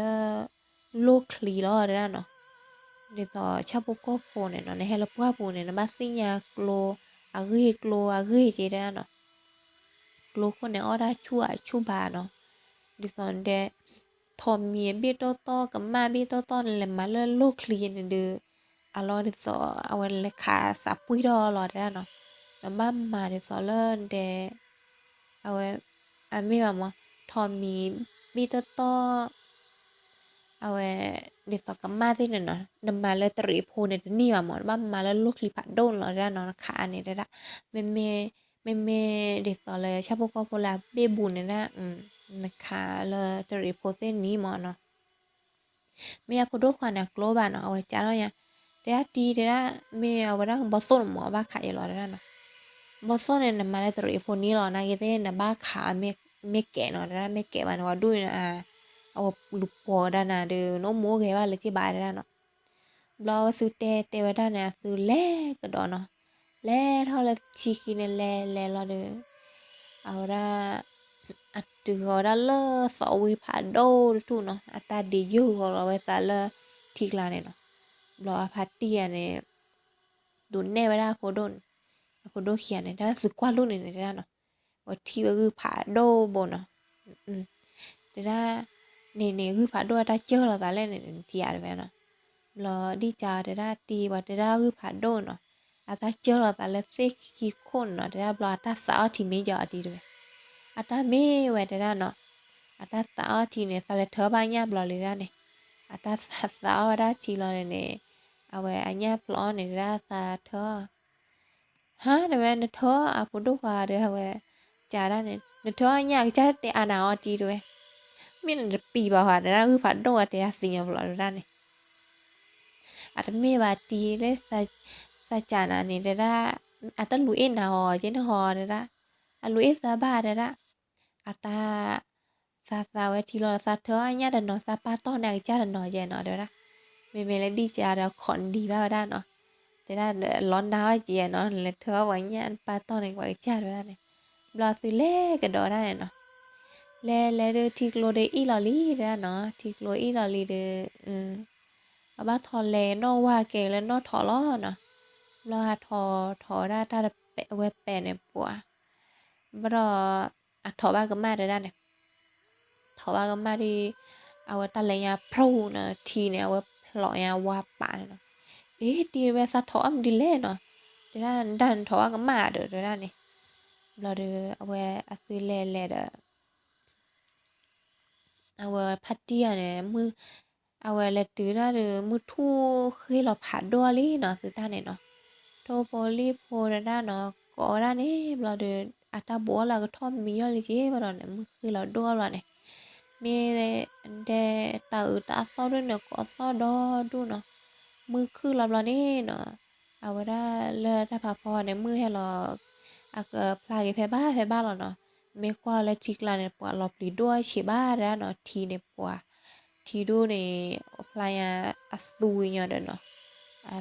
လိၣ်ချံလီၤတဲဒၣ်နီၤ, ဒ်သိးဆၣ်ဖိကီၢ်ဖိန့ၣ်နီၤ နဟဲလၢပှၢ်ပူၤန့ၣ် နဘၣ်သ့ၣ်ညါကျိ အဂ့ၢ်ကျိအဂ့ၢ်က့တဲဒၣ်နီၤ, ကျိခိၣ်န့ၣ်အီၣ်တၢ်ဆူၣ်အဆူၣ်ဘၣ်နီၤ, ဒ်သိးဒဲး ထိးမံၤဘ့ၣ်တီတီ ကမၣ်ဘ့ၣ်တီတီန့ၣ် လဲၤမၤလၢလိၣ်ချံန့ၣ်ဒီး, အလီၢ်ဒ်သိးအဝဲလဲၤခးသးပှံၢ်ထီၣ်လီၤတဲဒၣ်နီၤ, နဘၣ်မၤဒ်သိးလၢဒဲး, အဝဲ, အမ့ၢ်ဘၣ်မး, ထိးမံၤဘ့ၣ်တီတီ အဝဲ, ဒ်သိးကမၣ်သ့ၣ်န့ၣ်နီၤ နမၤလၢတရံးဖိန့ၣ်တန့ၢ်ဘၣ်မး နဘၣ်မၤလၢလိၣ်ချံဖးဒိၣ်န့ၣ်လီၤတဲဒၣ်နီၤ နခးန့ၣ်တဲဒၣ်, မ့မ့ၢ်, မ့မ့ၢ်ဒ်သိးလၢဆၣ်ဖိကီၢ်ဖိလၢအဘ့ၣ်ဘူးန့ၣ်ဒၣ်, နခးလၢတရံးဖိသ့ၣ်န့ၣ်မးနီၤ မ့ၢ်အဖိဒိၣ်ခွါန့ၣ် အကျိဘၣ်နီၤ အဝဲကးထီၣ်ညါ, တဲဒၣ်တံတဲဒၣ်, မ့ၢ်အဝဲဒၣ်ဘီသိၣ်န့ၣ်မးဘၣ်ခးယဲလီၤတဲဒၣ်နီၤ, ဘီသိၣ်န့ၣ် နမၤလၢတရံးဖိန့ၣ်လီၤ နာ်က့သ့ၣ်နဘၣ်ခး, မ့ၢ်ကဲးနီၤ တဲဒၣ်မ့ၢ်ကဲးဘၣ်န့ၣ် ပှၤဒိၣ်န့ၣ်, အဝဲလူၤပိာ်ကဒါနၤဒီး နအိၣ်မူအိၣ်ဂဲၤဘၣ်လၢၤက့ဘၣ်တဲဒၣ်နီၤ, ဘျီအဝဲသုတဲတဲဝဲဒၣ်န့ၣ် အသုလဲၤကဒီးနီၤ, လဲၤထီၣ်လၢဆံခံန့ၣ်လဲၤလဲၤလီၤဒီး အဝဲဒၣ် အတုၤဃီၤဝဲဒၣ်လၢသီဝ့ၢ်ဖးဒိၣ်တထူၣ်နီၤ အတၢ်ဒ့ယိၢ်ဃီၤလီၤဝဲသးလၢထံကျါန့ၣ်နီၤ, ဘျီအဖါတံၢ်ဧါန့ၣ် ဒိးနဲၣ်ဝဲဒၣ်အဖိဒိၣ်န့ၣ်, အဖိဒိၣ်ခံဂၤန့ၣ် တဲဒၣ်သုကွၢ်လိၣ်န့ၣ်န့ၣ်တဲဒၣ်နီၤ, ဝဲထံၣ်ဝဲဂုၢ်ဖးဒိၣ်ဘိနီၤ, တဲဒၣ် န့ၣ်န့ၣ် ဂုၢ်ဖးဒိၣ်အတၢ်စၢၢ်လီၤသးလဲၣ်န့ၣ် နထံၣ်ဧါတဲဝဲနီၤ, ဘျီဒ်ကးတဲဒၣ်တံၤဘၣ်တဲဒၣ်ဂုၢ်ဖးဒိၣ်နီၤ, အတၢ်စၢၢ်လီၤသးလၢသ့ၣ်ခံခံခိၣ်န့ၣ်နီၤ တဲဒၣ်ဘျီအတၢ်သးအီၣ်ထံမ့ၢ်ယီၤအတံၤတဲဝဲ, အတၢ်မ့ၢ်ဝဲတဲဒၣ်နီၤ, အတၢ်သးအီၣ်ထံန့ၣ် သးလဲၤထၢဘၣ်ညၣ်ဘျီလံဒၣ်န့ၣ်, အတၢ်သးအီၣ်ဝဲဒၣ်ထံလီၤန့ၣ်န့ၣ်, အဝဲအညၣ်ဖျိးန့ၣ်တဲဒၣ်သးထၢ ဟါ တဲဝဲ နထၢအဖိဒိၣ်ခွါဒီး အဝဲ ကးဒၣ်န့ၣ် နထၢအီၣ်ညၣ်ကစၢ်တဲအါနၤအီၤတံၤတဲဝဲ, မ့ၢ်နတပံၤဘၣ်ဧါ တဲဒၣ်ဂုၢ်ဖးဒိၣ်အတဲအသ့ၣ်ညါဖျိးတဲဒၣ်န့ၣ်, အတမ့ၢ်ဘၣ်တံၤလၢ သးကးနၤန့ၣ်တဲဒၣ်, အတလူၤအ့ၣ်နၤအီၤက့န့ၣ်ဟီတဲဒၣ်, အလူၤအ့ၣ်သးဘၣ်တဲဒၣ်, အတၢ် သးသးဝဲထံလီၤ သးထၢအီၣ်ညၣ်တနီၤ သးပာ်တီၢ်န့ၢ်အကစၢ်တနီၤယဲနီၤတဲဝဲဒၣ်, မ့မ့ၢ်လၢဒ်ကးဒီးခိးနံၤဘၣ်ဝဲဒၣ်နီၤ, တဲဒၣ်လီၤနၤအီၤက့နီၤ လဲၤထၢအီၣ်ပှၤညၣ်ပာ်တီၢ်န့ၢ်ပှၤကစၢ်တဲဝဲဒၣ်န့ၣ်, ဘျီသုလဲၤကဒီးဒၣ်န့ၣ်နီၤ, လဲၤလဲၤဒီးထံကျိဒီးအ့ၣ်လီၤလံတဲဒၣ်နီၤ ထံကျိအ့ၣ်လီၤလံဒီး အဘၣ်ထီၣ်လဲၤနီၣ်ဝါကဲလၢနီၣ်ထိးလီၤနီၤ, ဘျီဟးထီၣ်ထီၣ်ဝဲဒၣ်တၢ်တပဲာ်ဝဲပဲာ်န့ၣ်ပှၤ ဘျီ အထီၣ်ဘၣ်ကမၣ်တဲဒၣ်န့ၣ်, ထီၣ်ဘၣ်ကမၣ်ဒီး အဝဲတၢ်လဲၤညါဖျိနီၤ ထံန့ၣ် အဝဲဖျိးညါဝါပာ်န့ၣ်နီၤ, အ့ တံၤတဲဝဲသးထီၣ်အီၣ်မနုၤလဲၣ်နီၤ, တဲဒၣ်ဒၣ်နထီၣ်ဘၣ်ကမၣ်ဒီးတဲဒၣ်န့ၣ်, ဘျီဒီး အဝဲအသုလဲၤလဲၤဒီး အဝဲဖါတံၢ်ဧါန့ၣ် မုၢ် အဝဲလဲၤတုၤတၢ်ဒီး မုၢ်ထူၣ်ဃ့လီၤဖးဒိၣ်လံနီၤ သုတၢ်န့ၣ်နီၤ. ထိၣ်ဖိလံၣ်ဖိတဒၣ်နီၤ ကိးဝဲဒၣ်န့ၣ် ဘျီဒီး အတၢ်ဘူးအီၣ်လၢအကထီၣ်မံအီၤလံက့ဘၣ်ဒီးန့ၣ် မုၢ်ဃ့လီၤဒိၣ်အီၤလီၤန့ၣ်, မ့ၢ်ဒဲတၢ်အုးတၢ်အသီၣ်ဒိၣ်န့ၣ် ကိးသီၣ်ဒီဒူၣ်နီၤ. မုၢ်ခုၣ်လီၤဘျီန့ၣ်နီၤ အဝဲဒၣ်လၢတၢ်ဖးဖီန့ၣ် မုၢ်ဟဲလီၤ အကဖျါက့ၤဖဲဘၣ်ဖဲဘၣ်လီၤနီၤ. မ့ၢ်ကွၢ်လၢထံကျါန့ၣ် ပှၤလီၤပျံၤဒိၣ်ဆံးဘၣ်တဒၣ်နီၤ. ထံန့ၣ်ပှၤ ထံဒိၣ်န့ၣ် ဖျါညါအသူညီဒီးနီၤ,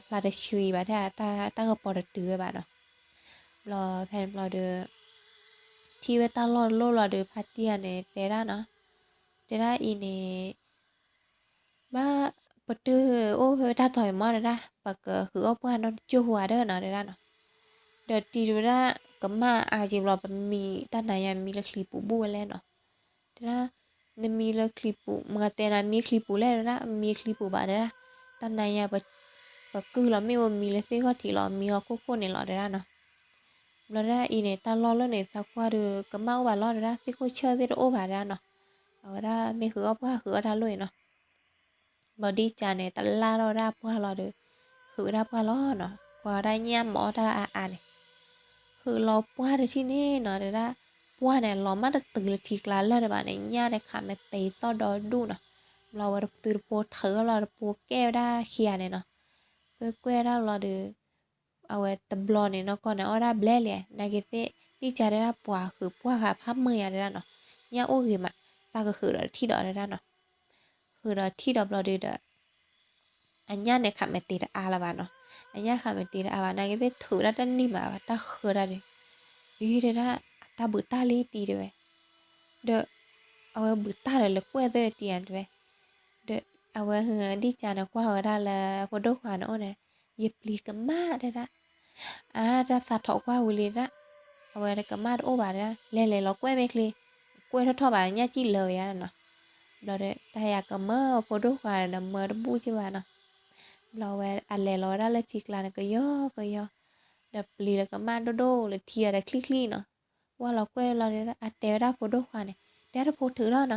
ဖျါတဆှံဘၣ်ထဲ တၢ်ကပီၤတတုၤဝဲဘၣ်နီၤ. ဘျီဖဲန့ၣ်ဘျီဒီး ထံၣ်ဝဲတၢ်လီၢ်တလီၢ်လီၤဒီး ဖါတံၢ်ဂၤန့ၣ် တဲဒၣ်နီၤ, တဲဒၣ်အံၤန့ၣ် ဘၣ် ပတုၤအိၣ်ဖဲတၢ်တီၤအံၤမးတဒၣ် ပကဟုးအီၣ်ပှၢ်နီတကၠိၢ်ဟူဧါဒီးနီၤ တဲဒၣ်နီၤ. ဒီးတံၤတဝဲဒၣ် ကမၣ်အါက့ၤဘျီ ပမံတၢ်နါညါမံလၢချံပူၤဘူၣ်ဝဲလဲၣ်နီၤ. တဲဒၣ် နမံလၢချံပူၤ မ့ၢ်တဲနၤမံချံပူၤလဲၣ်တဒၣ် မံချံပူၤဘၣ်တဒၣ် တၢ်နါညါ ပကုၢ်လီၤမ့ၣ်အူမံလၢသ့ၣ်ခီၣ်ထံးလီၤ မံလီၤခိၣ်ခိၣ်န့ၣ်လီၤတဒၣ်နီၤ. ဘျီတဒၣ်အံၤန့ၣ် တၢ်လီၢ်လၢန့ၣ် သးကွၢ်ဒီး ကမၣ်အိၣ်ဘၣ်လီၤတဒၣ် သ့ၣ်ခိၣ်ဆၢၣ်သ့ၣ်တအိၣ်ဘၣ်တဒၣ်နီၤ. အဝဲဒၣ်မ့ၢ်ဟုးအီၣ်ပှၢ်ဟုးအီၣ်တၢ်လိၣ်အံၤနီၤ. ဘျီဒ်ကးန့ၣ် တလၢ်ထီၣ်ဝဲဒၣ်ပှၢ်လီၤဒီး ဟုးဝဲဒၣ်ပှၢ်လီၤနီၤ. ကွၢ်ဝဲဒၣ်ညၣ်မၤအီၣ်တၢ်အါအါန့ၣ် ဟုးလီၤပှၢ်တထံၣ်န့ၣ်နီၤ တဲဒၣ် ပှၢ်န့ၣ် လီၤမးတတုၤလၢထံကျါလၢာ်တဘၣ်န့ၣ် ညၣ်န့ၣ်ခးမ့ၢ်တ့ၤသီၣ်ဒီဒူၣ်နီၤ. ဘျီဝဲတသုတဖိထုးလီၤတဖိကဲဝဲဒၣ်ခံဂၤန့ၣ်နီၤ. ကွဲကွဲဒၣ်လီၤဒီး အဝဲတဘျီန့ၣ် နီၢ်ကီၢ်န့ၣ် အီၣ်ဒၣ်ဘျဲၣ်လံ, နာ်က့သ့ၣ် ဒ်ကးတဲဒၣ်ပှၤဟုးပှၢ်ဃာ်ဖးမုာ်ညါတဲဒၣ်နီၤ, ညၣ်အိၣ်ဂ့ၤမး, သးကဟုးဒီးထံၣ်ဒီးတဲဒၣ်နီၤ, ဟုးဒီးထံၣ်ဒီးဘျီဒုဒီး အညၣ်န့ၣ်ခးမ့ၢ်တ့ၤတအါလၢၤဘၣ်နီၤ, အညၣ်ခးမ့ၢ်တ့ၤတအါဘၣ် နာ်က့သ့ၣ်ထုးဒၣ်တန့ၢ်မးဘၣ် တၢ်ဃၢတၢ်ဒီး, အံၤတဲဒၣ် အတၢ်ဘုးတၢ်လံတံၤတဲဝဲ, ဒီး အဝဲဘုးတၢ်ဒီးလဲၤကွဲၢ်သၢတံၤဧါတဲဝဲ, ဒီးအဝဲဒ်ကးန့ၣ် ကွၢ်ဝဲဒၣ်လၢဖိဒိၣ်ခွါန့ၣ်အိၣ်န့ၣ်, ယပျံၤကမၣ်တဲဒၣ်, အါ တၢ်သးထီၣ်ကွၢ်ဝံၤလံဒၣ်, အဝဲကမၣ်တအိၣ်ဘၣ်ဒၣ် လဲၤလဲၤလီၤကွဲၢ်မ့ၢ်ချ့, ကွဲၢ်ထီၣ်ထီၣ်ဘၣ်ညၣ်ကံၣ်လၢာ်ဝဲယါနီၤ, ဘျီဒီး တၢ်ယၤကမၢဖိဒိၣ်ခွါဒီးမၢတဘူၣ်က့ဘၣ်နီၤ, ဘျီဝဲအလဲၤလီၤဝဲဒၣ်လၢထံကျါန့ၣ်ကယီကယီ, ဒီးပျံၤလၢကမၣ်ဒိၣ်ဒိၣ်လၢထံအီၤဒီးချံချံနီၤ, ကွၢ်လီၤကွဲၢ်လီၤဒီး အတဲဝဲဒၣ်ဖိဒိၣ်ခွါန့ၣ် တဲတဖိထုးထီၣ်နီၤ,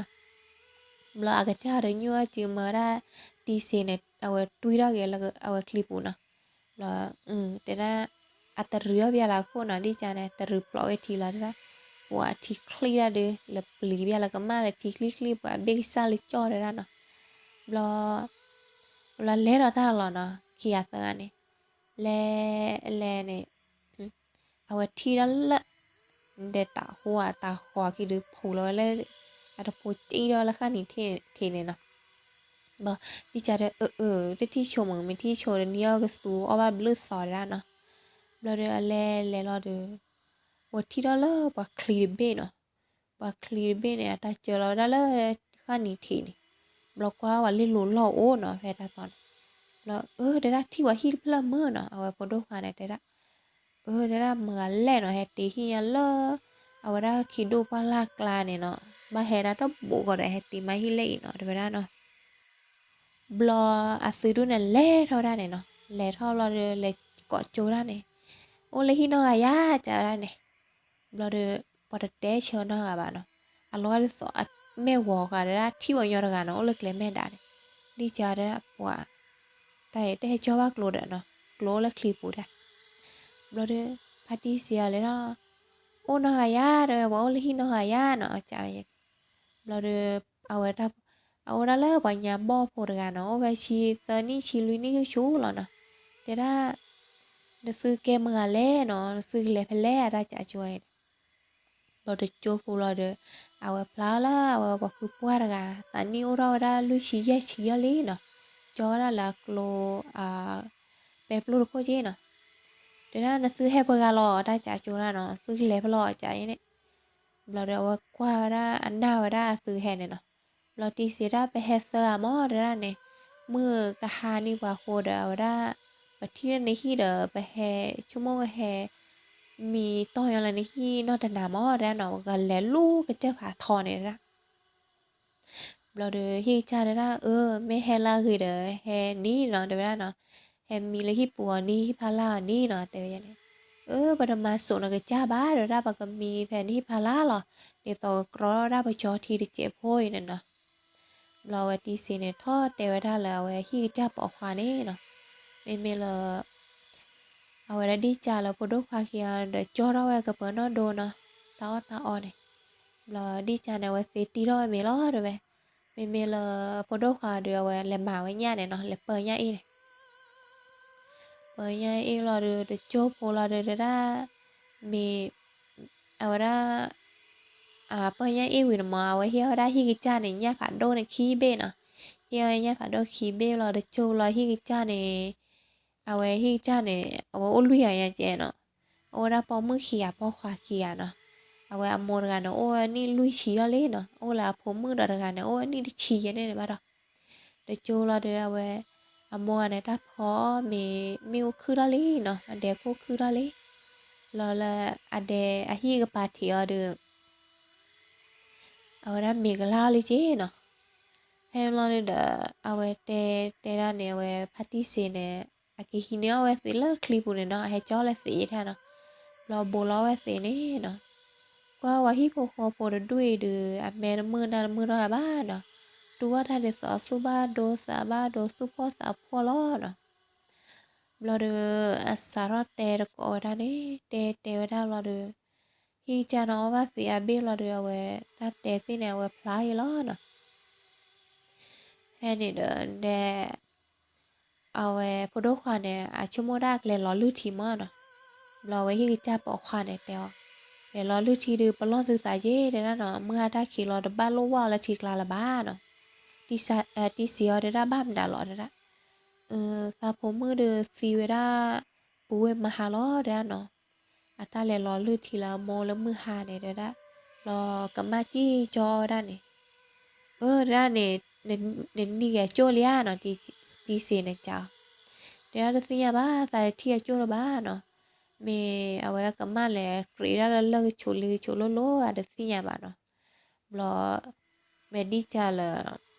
ဘျီအကစၢ်ဒီးညိၣ်အစုမၢဝဲဒၣ် တံၤစ့န့ၣ် အဝဲတွံၢ်ထီၣ်က့ၤလၢအဝဲချံပူၤနီၤ, ဘျီ တဲဒၣ် အတရံးအီၣ်ဘၣ်လၢအခိၣ်နီၤ ဒ်ကးန့ၣ် တရံးဖျိးဝဲထံလီၤတဲဒၣ်, ပှၤထံချံဒၣ်ဒီး လၢပျံၤဘၣ်လၢကမၣ်လၢထံချံချံ ပှၤဘ့ၣ်ကစၢ်လၢကၠီၣ်တဲဒၣ်နီၤ, ဘျီ ဘျီလဲၤထီၣ်တၢ်လီၤနီၤ ခံဂၤသၢဂၤန့ၣ်, လဲၤ လဲၤန့ၣ် အဝဲထံၣ်ဒၣ်လၢ ဒီးတၢ်ဟိတၢ်ဃီခံဒုးဖူးလီၤဝဲလၢ အတဖိကံၣ်ထီၣ်လၢဃၣ်နံၤထံးန့ၣ်နီၤ, ဘျီ ဒ်ကးဒီး အၢ အၢ တထံၣ်ဆိမုၢ် မ့ၢ်ထံၣ်ဆိဒီးနံၣ်အီၣ်ကသူအီၣ်ဘၣ်ဘျုးသီတဲဒၣ်နီၤ, ဘျီဒီးအလဲၤလဲၤလီၤဒီး အဝဲထံၣ်ထီၣ်လၢပှၤချံတဘ့ၣ်နီၤ, ပှၤချံတဘ့ၣ်န့ၣ် အတၢ်စၢလီၤဝဲဒၣ်လၢ ဃၣ်နံၤထံးန့ၣ်, ဘျီကွၢ်ဝဲလ့လိၤလီၢ်အိၣ်နီၤ ဖဲတၢ်သီန့ၣ်, ဘျီ အၢ တဲဒၣ်ထံၣ်ပှၤဟံၣ်တဖျၢၣ်မုၢ်နီၤ အဝဲဖိဒိၣ်ခွါန့ၣ်တဲဒၣ်, အၢ တဲဒၣ်မုၢ်ဂၤလဲၣ်နီၤ ဟဲတ့ဟံၣ်ညါလၢ အဝဲဒၣ်ခံဒိၣ်ပှၢ်လၢ်ကျါန့ၣ်နီၤ, ဘၣ်ဟဲဒၣ်တဘိးကီးဒီးဟဲတ့မးဟံၣ်လၢအံၤနီၤ တဲဝဲဒၣ်နီၤ. ဘျီအသုဒူၣ်န့ၣ်လဲၤထီၣ်ဝဲဒၣ်န့ၣ်နီၤ, လဲၤထီၣ်ဘျီဒီးလဲၤကိးကၠိဒၣ်န့ၣ်, အိၣ်လၢဟံၣ်နီၢ်ဂၤယါ ကးဝဲဒၣ်န့ၣ်, ဘျီဒီး ပှၤတတဲဆၢနီၢ်ဂၤဘၣ်နီၤ, အလီၤဂာ်ဒ်သိး မ့ၢ်ဂီၤဃာ်ဒၣ်ထံၣ်ပှၤညီတဂၤနီၤ အိၣ်လၢကျဲမဲာ်ဒါန့ၣ်, ဒ်ကးဒၣ်ပှၤ တၢ်အံၤတဟဲကၠီဘၣ်ကျိဒီးနီၤ, ကျိအိၣ်လၢချံပူၤဒၣ်, ဘျီဒီး ဖါတံၢ်စံးအီၤလဲၣ်နီၤ, အိၣ်နီၢ်ဂၤယါ တဲဝဲ ပှၤအိၣ်လၢဟံၣ်နီၢ်ဂၤယါနီၤ ကးဝဲ ဘျီဒီး အဝဲ အအိၣ်ဒၣ်လၢပှၤညါဘီၣ်ဖိတဂၤနီၤ အိၣ်ဝဲဆံသၢနံၣ်ဆံလွံၢ်နံၣ်ဆူၣ်လီၤနီၤ, တဲဒၣ် နသုကဲမုၢ်ဂၤလဲၣ်နီၤ နသုကလဲၤဖဲလဲၣ်အတၢ်ကးကၠိအံၤန့ၣ်, ဘျီတကၠိဖိလီၤဒီး အဝဲဖျါလၢအဝဲပှၤဖုပှၢ်တဂၤ သးနံၣ်အိၣ်ထီၣ်ဝဲဒၣ်လွံၢ်ဆံယဲၢ်ဆံယဲၢ်လံနီၤ, ကၠီဝဲဒၣ်လၢအကျိ ပဲပျိၢ်တခိၣ်က့နီၤ, တဲဒၣ်နသုဟဲပှဲၤဂၤလီၤ တၢ်ကးကၠိဒၣ်နီၤ သုကလဲၤဖဲလဲၣ်ကးအံၤန့ၣ်, ဘျီဒီးအဝဲကွၢ်ဝဲဒၣ်အနၢ်ဝဲဒၣ်အသုဟဲန့ၣ်နီၤ, ဘျီတံၤစံးဒၣ် ပဟဲသၢဂၤမး တဲဒၣ်န့ၣ်, မုၢ်ကဟါနံၤပှၤဃိဒီး အဝဲဒၣ် ပထံၣ်လၢနဟံၣ်ဒီး ပဟဲဆိကမိၣ်ကဟဲ မံတီၢ်ညီလၢနဟံၣ်နီၢ်တနၤမး တဲဒၣ်နီၤ ပကလဲၤလူၤကစၢၢ်ဖးထီန့ၣ်ဒၣ် ဘျီဒီးဟံၣ်ကစၢ်တဲဒၣ် အၢ မ့ၢ်ဟဲလၢအဂ့ၤဒီး ဟဲနံၤနီၤ တဲဝဲဒၣ်နီၤ, ဟဲမံလၢဟံၣ်ပူၤအီၤနံၤ ဟံၣ်ဖးလၢ်အီၤနံၤနီၤ တဲဝဲန့ၣ်, အၢ ပတမၤစိးနကစၢ်ဘၣ် တဲဝဲဒၣ် ပကမံဖဲနဟံၣ်ဖးလၢ်လီၤ, ဒ်သိးကကြီဝဲဒၣ်ပကၠီထံတစဲးဖိအံၤန့ၣ်နီၤ, ဘျီအဝဲတံစ့န့ၣ် ထီၣ်တဲဝဲဒၣ်လၢအဝဲဟံၣ်ကစၢ်ပိာ်ခွါန့ၣ်နီၤ, မ့မ့ၢ်လၢ အဝဲဒၣ်ဒံၣ်ကၢ်လၢဖိဒိၣ်ခွါခံဂၤဒီး ကၠီထီၣ်ဝဲကပၢၤနီၣ်ဒိနီၤ, တၢ်အီၣ်တၢ်အီန့ၣ်, ဘျီဒံၣ်ကၢ်န့ၣ် အဝဲသ့တံၢ်ထီၣ်ဝဲမ့ၤလီၤတဲဝဲ, မ့မ့ၢ်လၢဖိဒိၣ်ခွါဒီး အဝဲလဲၤမၤဝဲညၣ်န့ၣ်နီၤ, လဲၤပၢညၣ်အ့ၣ်န့ၣ် ပၢညၣ်အ့ၣ်လီၤဒီး တကၠိဖိလီၤဒီး တဲဒၣ် မ့ၢ် အဝဲဒၣ် ပၢညၣ်အ့ၣ်ဝံၤန့ၣ်မး အဝဲဟ့ၣ်ဝဲဒၣ်ဟံၣ်ကစၢ်န့ၣ် ညၣ်ဖးဒိၣ်န့ၣ်ခံဘ့ၣ်နီၤ, ဟ့ၣ်ဝဲညၣ်ဖးဒိၣ်ခံဘ့ၣ်လီၤ တကၠိလီၤဟံၣ်ကစၢ်န့ၣ်, အဝဲဟံၣ်ကစၢ်န့ၣ် အဝဲအိၣ်လွံၢ်ဂၤညါကဲနီၤ, အိၣ်ဝဲဒၣ်ပိာ်မုၣ်ခံဂၤပိာ်ခွါခံဂၤနီၤ, အဝဲအမိၢ်တဂၤန့ၣ် အိၣ်ဝဲနံၣ်လွံၢ်ဆံလီၤလံနီၤ, အိၣ်လၢအဖိမုၣ်ဒီးတဂၤန့ၣ် အိၣ်ဝဲနံၣ်တဆံယဲန့ၣ်န့ၣ်ဘၣ်ဒီး တကၠိလီၤဒီး အဝဲ အမိၢ်ဂၤန့ၣ် တၢ်ဖီမ့ၤ မ့ၣ်အိၣ်ခုၣ်ထီၣ်လံနီၤ, အဒဲခိၣ်ခုၣ်ထီၣ်လံ, လီၤလၢအဒဲအဟံၣ်ကပၤထံးအီၤဒီး အဝဲဒၣ်မ့ၤကလၢ်အီၤလံက့နီၤ, ဖဲန့ၣ်ဘျီန့ၣ်ဒီး အဝဲတဲတဲဒၣ်န့ၣ် အဝဲဖါတံၢ်စ့န့ၣ် အကဟံးန့ၢ်အီၣ်ဝဲသ့းလၢချံပူၤန့ၣ်နီၤ, အဟဲကၠီလၢသ့းထဲနီၤ, ဘျီဘိးလီၤဝဲသ့းန့ၣ်နီၤ, ကွၢ်ဝဲဟံၣ်ဖိဃီဖိတဒူၣ်အံၤဒီး အမဲတမုာ်နါတမုာ်ထီၣ်ဘၣ်နီၤ, တူၢ်ဘၣ်တၢ်ဒ်သိးသူၣ်ဘၣ်ဒိသးဘၣ်ဒိသူၣ်ဖှီၣ်သးဖှီၣ်လီၤနီၤ, ဘျီဒီး အစးထီၣ်တဲတကိးဝဲဒၣ်န့ၣ် တဲတဲဝဲဒၣ်ဘျီဒီး ဟံၣ်ကစၢ်န့ၣ်အီၣ်ဘၣ်သ့းအဘ့ၣ်လီၤဒီး အဝဲတၢ်တဲသ့ၣ်န့ၣ် အဝဲဖျါအံၤလီၤနီၤ, ဖဲန့ၣ်ဒီးဒဲ အဝဲဖိဒိၣ်ခွါန့ၣ် အဆိကမိၣ်ဒၣ်ကလဲၤလီၤလုၢ်ထံမးနီၤ, ဘျီအဝဲဟံၣ်ကစၢ်ပိာ်ခွါန့ၣ်တဲအီၤ, လဲၤလီၤလုၢ်ထံဒီး ပလီၢ်သုသးက့တဲဒၣ်နီၤ, မုၢ်ဟါတၢ်ခံးလီၤ တဘၣ်လိၣ်ဝဲအီၤလၢထံကျါလၢၤဘၣ်နီၤ, တံစ့အီၤတဲဒၣ်ဘၣ်မနုၤလီၤတဲဒၣ် သးဖိမုၣ်ဒီးသံဝဲဒၣ် ပူၤဝဲမဟါလီၤတဲဒၣ်နီၤ, အတၢ်လဲၤလီၤလုၢ်ထံလၢအမိၢ်လၢမုၢ်ဟါန့ၣ်တဲဒၣ်, ဘျီကမၣ်ကံၣ်ကၠီအီၣ်ဝဲဒၣ်န့ၣ်, အၢတဲဒၣ်န့ၣ်, နနံၣ်က့ၤအကၠိၣ်လံဧါနီၤ, တံစ့န့ၣ်ကးအီၤ, တဲဒၣ်တသ့ၣ်ညါဘၣ် သးတထံၣ်အကၠိၣ်လၢၤဘၣ်နီၤ, မ့ၢ်အဝဲဒၣ်ကမၣ်လဲၤကြးဒၣ်လၢလၢၢ်ကဆိးလ့ကဆိးလိၤလိၤ အတသ့ၣ်ညါဘၣ်နီၤ, ဘျီ မ့ၢ်ဒံၣ်ကၢ်လၢ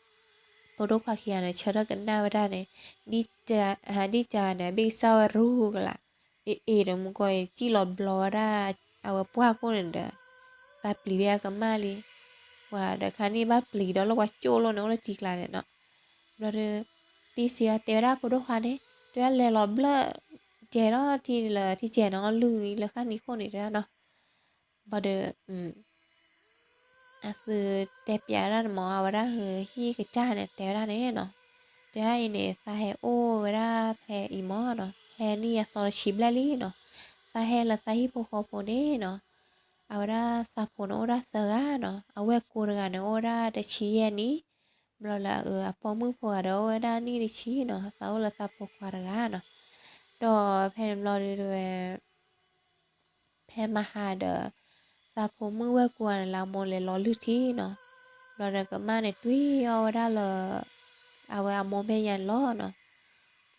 ဖိဒိၣ်ခွါခံဂၤန့ၣ် ဆၢထၢၣ်ကနၣ်ဝဲဒၣ်န့ၣ်, ဒံၣ်ကၢ်န့ၣ် အဘ့ၣ်ကစၢ်ဝဲရူကလာ်, အ့ၣ်အ့ၣ်ဒီးမူကီၢ်အံၤ စံၣ်လီၤဘျီဝဲဒၣ် အဝဲပှၢ်ခိၣ်န့ၣ်ဒီး သးပျံၤဝဲအကမၣ်လံ, ပှၤဒီးခါန့ၣ်ဘၣ်ပျံၤဒီးလၢပှၤကၠိၣ်လိာ်န့ၣ်အိၣ်လၢထံကျါန့ၣ်နီၤ, ဘျီဒီး တံစ့အီၤတဲဝဲဒၣ်ဖိဒိၣ်ခွါန့ၣ် တဲဝဲဒၣ်လဲၤလီၤဘျၢၣ် ကဲဒီးထံလၢထံကဲန့ၣ်အီၣ်လုၢ်လၢဃၣ်နံၤခိၣ်န့ၣ်တဲဒၣ်နီၤ ဘၣ်ဒီး အသုတဲပျးဝဲဒၣ်န့ၣ်မး အဝဲဒၣ်ဟ့ၣ်ကစၢ်န့ၣ် တဲဝဲဒၣ်န့ၣ်နီၤ, တဲဒၣ်အံၤန့ၣ် သးဟဲအိၣ်ဝဲဒၣ်ဖဲအံၤမးနီၤ, ဖဲနံၣ်အသီတဆံဘျဲၣ်လံနီၤ, သးဟဲလၢသးဟံၣ်ဖိဃီဖိန့ၣ်နီၤ, အဝဲဒၣ်သးဖိန့ၣ်အိၣ်ဒၣ်သၢဂၤနီၤ, အဝဲၢ်ကိတဂၤန့ၣ် အိၣ်ဝဲဒၣ်တဆံယဲၢ်နံၣ်, ဘျီလၢအပိာ်မုၣ်ဖိဂၤဒီး အိၣ်ဝဲဒၣ်နံၣ်တဆံနီၤ, သးအိၣ်လၢသးဖိခွါတဂၤနီၤ, ဒီးဖဲန့ၣ်ဘျီဒီး ဖဲမဟါဒီး သးဖိမုၣ်ဝဲၢ်ကိန့ၣ် လၢအမိၢ်လဲၤလီၤလုၢ်ထံနီၤ, ဘျီဒီးကမၣ်န့ၣ် တွံၢ်အီၣ်ဝဲဒၣ်လၢ အဝဲအမိၢ်မဲာ်ညါန့ၣ်လီၤနီၤ,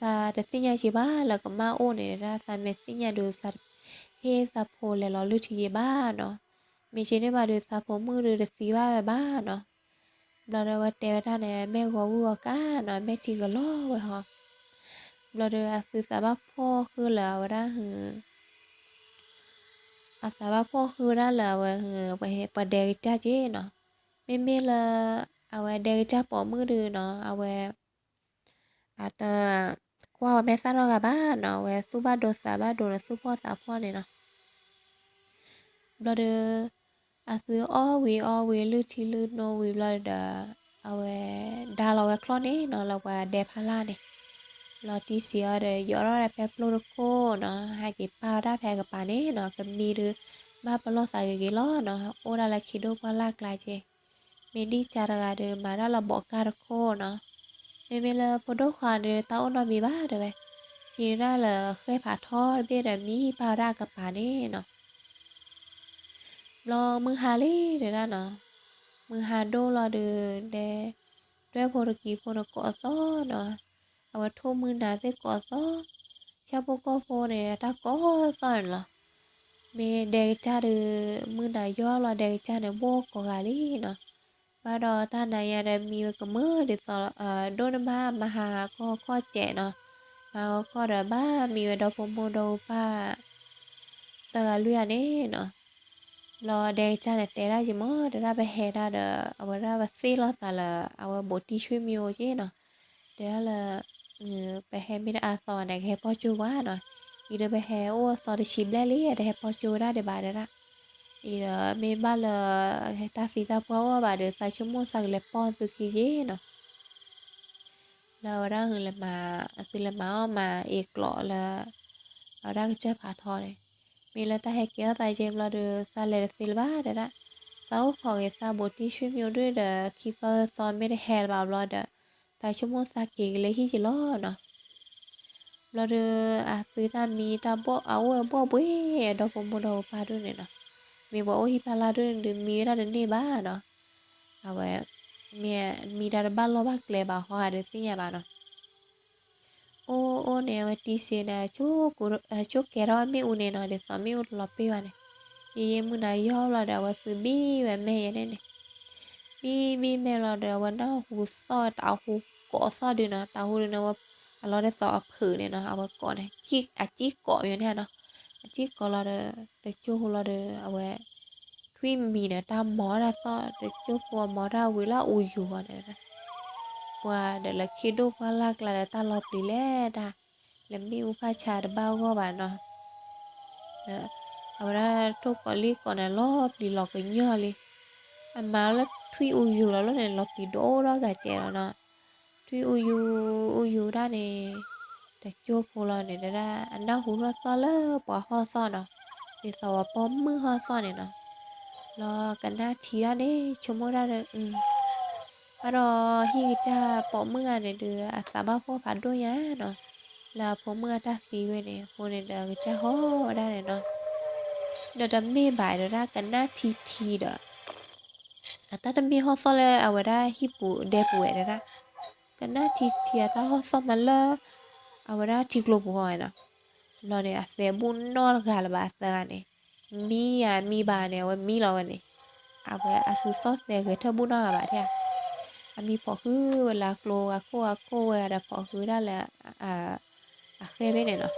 သးတသ့ၣ်ညါက့ၤဘၣ်လၢကမၣ်အိၣ်န့ၣ်ဒၣ်, သးမ့ၢ်သ့ၣ်ညါဒီး သးဟ့ၣ်သးဖိလဲၤလီၤလုၢ်ထံက့ၤဘၣ်နီၤ, မ့ၢ်က့န့ၣ်ဘၣ်ဒီး သးဖိမုၣ်ဒီးတသံဘၣ်ဝဲဘၣ်နီၤ, ဘျီဒီးအဝဲတဲဝဲဒၣ်န့ၣ် အမဲာ်ဂီၤဂုၢ်ဂီၤကါနီၤ, အမဲာ်ထံကလီၤဝဲဟီ, ဘျီဒီးအသုသးဘၣ်ဖှီၣ်ဃုာ်လၢအဝဲဒၣ် အသးဘၣ်ဖှီၣ်ဃုာ်ဝဲဒၣ်လၢအဝဲ ပှၤဒဲကစၢ်က့နီၤ, မ့မ့ၢ်လၢ အဝဲဒဲကစၢ်ပိာ်မုၣ်ဒီးနီၤ အဝဲ အတကွၢ်ဝဲမဲာ်သၣ်နီတဂၤဘၣ်နီၤ, အဝဲသူၣ်ဘၣ်ဒိသးဘၣ်ဒိန့ၣ် သူၣ်ဖှီၣ်သးဖှီၣ်န့ၣ်နီၤ ဘျီဒီး အသုအီၣ်ဝံၤအီဝံၤ လုၢ်ထံလုၢ်နိဝံၤဘျီဒီး အဝဲဒါလီၤဝဲချီၣ်န့ၣ်နီၤ လၢပှၤဒဲဖးလၢ်န့ၣ်, ဘျီတံစ့အီၤဒီး ယီၤထီၣ်ဝဲဖဲပျိၢ်တခိၣ်နီၤ, ဟဲက့ၤပာ်ဝဲဒၣ်ဖဲအကပၤန့ၣ်နီၤ, ကမံဒီး ဘၣ်ပလီၢ်သးဂ့ၤဂ့ၤလီၤနီၤ, အိၣ်ဒၣ်လၢခံဒိၣ်ပှၢ်လၢ်ကျါက့, မ့ၢ်ဒံၣ်ကၢ်တဂၤဒီး မၤဒၣ်လၢဘီးကၢ်တခိၣ်နီၤ, မ့မ့ၢ်လၢဖိဒိၣ်ခွါဒီး တၢ်အိၣ်နီတမံၤဘၣ်တဲဝဲ, ဟံးဒၣ်လၢဃဲၣ်ဖးထီတဘ့ၣ်ဒီး မံပာ်ဝဲဒၣ်အကပၤန့ၣ်နီၤ ဘျီမုၢ်ဟါလံတဲဒၣ်နီၤ, မုၢ်ဟါဒိၣ်လီၤဒီး ဒဲ ဒွဲၣ်ဖိတကံၤဖိန့ၣ်ကိးသီၣ်နီၤ, အဝဲထိၣ်မုၢ်နၤသ့ၣ်ကိးသီၣ်, ဆၣ်ဖိကီၢ်ဖိန့ၣ် အတၢ်ကိးသီၣ်န့ၣ်လီၤ, မ့ၢ်ဒဲကစၢ်ဒီး မုၢ်နၤယီၢ်လီၤ ဒဲကစၢ်န့ၣ် ဘိၣ်ကိးဂၤလံနီၤ, ဘၣ်ဒီးတၢ်နၤယါဒီးမံဝဲကမၢဒ်သိး ဒိၣ်န့ၢ်မး မၤဟးကီၢ်ခီၣ်စဲးနီၤ, မၤဟးကီၢ်ဒီးဘၣ်မံဝဲဒီဖိမိၢ်ဒီပၢ် သၢဂၤလွံၢ်ဂၤန့ၣ်နီၤ, ဘျီဒဲကစၢ်န့ၣ်တဲဒၣ်က့ၤမၢ် တဲဒၣ်ပဟဲဒၣ်ဒီး အဝဲဒၣ်ပသ့ၣ်လိာ်သးလၢ အဝဲဘိးတံၢ်ဆွေမျိုးက့နီၤ, တဲဒၣ်လၢ ပဟဲမ့ၢ်တအါသီန့ၣ် ကဟဲပိာ်ကၠိပှၤနီၤ, အံၤဒီးပဟဲအိၣ်အသီတဆံဘျဲၣ်လံ တဟဲပိာ်ကၠိဝဲဒၣ်ဒံးဘၣ်တဲဒၣ်, အံၤဒီးမ့ၢ်ဘၣ်လၢ တၢ်သံတၢ်ပှၢ်အိၣ်ဘၣ်ဒီး သးဆိကမိၣ်သးကလဲၤပိာ်သုခံက့နီၤ လၢအဝဲဒၣ်လဲၤမၤ အသုလဲၤမၤအီၣ်မၤအ့ၣ်ကျီးလၢ အဝဲဒၣ်ကစၢၢ်ဖးထီန့ၣ်, မ့ၢ်လၢတၢ်ဟဲကဲထီၣ်သးကဲဘျီဒီး သးလဲၤတသ့လၢၤဘၣ်တဲဒၣ်, သးအိၣ်ခိးက့ၤသးဘိးတံၢ်ဆွေမျိုးဒုၣ်ဒီး ခံသီသီမ့ၢ်တဟဲလၢၤဘၣ်ဘျီဒီး သးဆိကမိၣ်သးက့ၤကလဲၤဟံၣ်က့ၤလီၤနီၤ ဘျီဒီး အသုတၢ်မံတၢ်ဘှီၣ် အအိၣ်ဝဲဘှီၣ်ဘှ့ အဒီဖိမိၢ်ဒီဖိပၢ်ဒိၣ်န့ၣ်နီၤ, မ့ၢ်ပှၤအိၣ်ဟံၣ်ဖးလာ်ဒိၣ်န့ၣ်ဒီး မံဝဲဒၣ်တန့ၢ်ဘၣ်နီၤ, အဝဲ မံတၢ်တဘၣ်လီၢ်ဘၣ်ကျဲဘၣ်ဟီဧါဒီးသ့ၣ်ညါဘၣ်နီၤ အိၣ်အိၣ်န့ၣ် အဝဲတံၢ်စ့န့ၣ် ကၠိကဲထီၣ်မ့ၣ်အူန့ၣ်နီၤ ဒ်သိးမ့ၣ်အူတလီၤပ့ၢ်ဘၣ်န့ၣ်, ယယမုၢ်နၤယီၢ်ဘျီဒီး အဝဲသုဘံၣ်ဝဲမဲာ်ယဲန့ၣ်န့ၣ်, ဘံၣ်ဘံၣ်မဲာ်လီၤဒီး အဝဲနၢ်ဟူသီၣ်တၢ်ဟူကိးသီၣ်ဒုးနီၤ တၢ်ဟူဒုးန့ၣ် အဝဲ အလီၢ်ဒ်သိးအဖုးန့ၣ်နီၤ အဝဲကိးန့ၣ် အစံၣ်ကိးယဲန့ၣ်နီၤ, အစံၣ်ကိးလီၤဒီး တကၠိဖိလီၤဒီး အဝဲ ထွံၣ်မံၤန့ၣ် တၢ်မီၤတၢ်သီၣ် တကၠိဖိအမီၤတၢ်ဝံၤလၢအူယူၤဂီၢ်န့ၣ် ပှၤဒီးလၢခံဒိၣ်ပှၢ်လၢ်ကျါဒီးတၢ်လီၤပျံၤလဲၣ်တၢ်, လၢမ့ၣ်အူဖးဆါတဘၣ်ဂီၢ်ဘၣ်နီၤ, ဒီးအဝဲဒၣ်ထိၣ်ကိးလံၣ်ကိးန့ၣ် လီၤပျံၤလီၤကညီလံ, အမၤလၢထွံၣ်အူယူၤလီၤလီၤန့ၣ် လီၤပျံၤဒိၣ်ဒိၣ်ဂၤကဲလီၤနီၤ, ထွံၣ်အူယူၤ အူယူၤဒၣ်န့ၣ် တကၠိဖိလီၤန့ၣ် ဒၣ်အနၢ်ဟူထီၣ်သီၣ်လၢပှၤဟီၣ်သီၣ်နီၤ, ဒ်သိးပှၤပိာ်မုၣ်ဟီၣ်သီၣ်န့ၣ်နီၤ, လီၤကနၣ်ထံဒၣ်န့ၣ် ဆိကမိၣ်ဒၣ်ဒီး အ ဘၣ်ဒီးဟံၣ်ကစၢ်ပိာ်မုၣ်ဂၤန့ၣ်ဒီး အသးဘၣ်ဖှီၣ်ဖးဒိၣ်ညါနီၤ, လၢအဖိမုၣ်အတၢ်သံဝဲန့ၣ် အဃိန့ၣ်ဒီးကစၢ်ဟီၣ်ဝဲဒၣ်န့ၣ်နီၤ, ဒီးတမ့ၢ်ဘၣ်ဒၣ် ကနၣ်ထံထံဒီး အတၢ်တမ့ၢ်ဟီၣ်သီၣ်လၢအဝဲဒၣ်ဟံၣ်ပူၤဒဲပူၤဝဲဒၣ်, ကနၣ်ထံထံအတၢ်ဟီၣ်သီၣ်မးလၢ အဝဲဒၣ်ထံကျိပူၤဃီဝဲနီၤ, ဘျီန့ၣ် အသဲဘူၣ်နီတဂၤလၢၤဘၣ်အသၢဂၤန့ၣ်, မံယၤမံဘၣ်န့ၣ် အဝဲမံလီၤဝဲန့ၣ်, အဝဲအသုသီၣ်သဲဂဲၤထၢၣ်ဘူၣ်နီတဂၤဘၣ်ထဲဧါ, အမံဖီၣ်ဃုဝဲလၢအကျိဂၤခိၣ်ဂၤခိၣ်ဝဲဒီးဖီၣ်ဃုဒၣ်လၢ အဃဲဖဲန့ၣ်နီၤ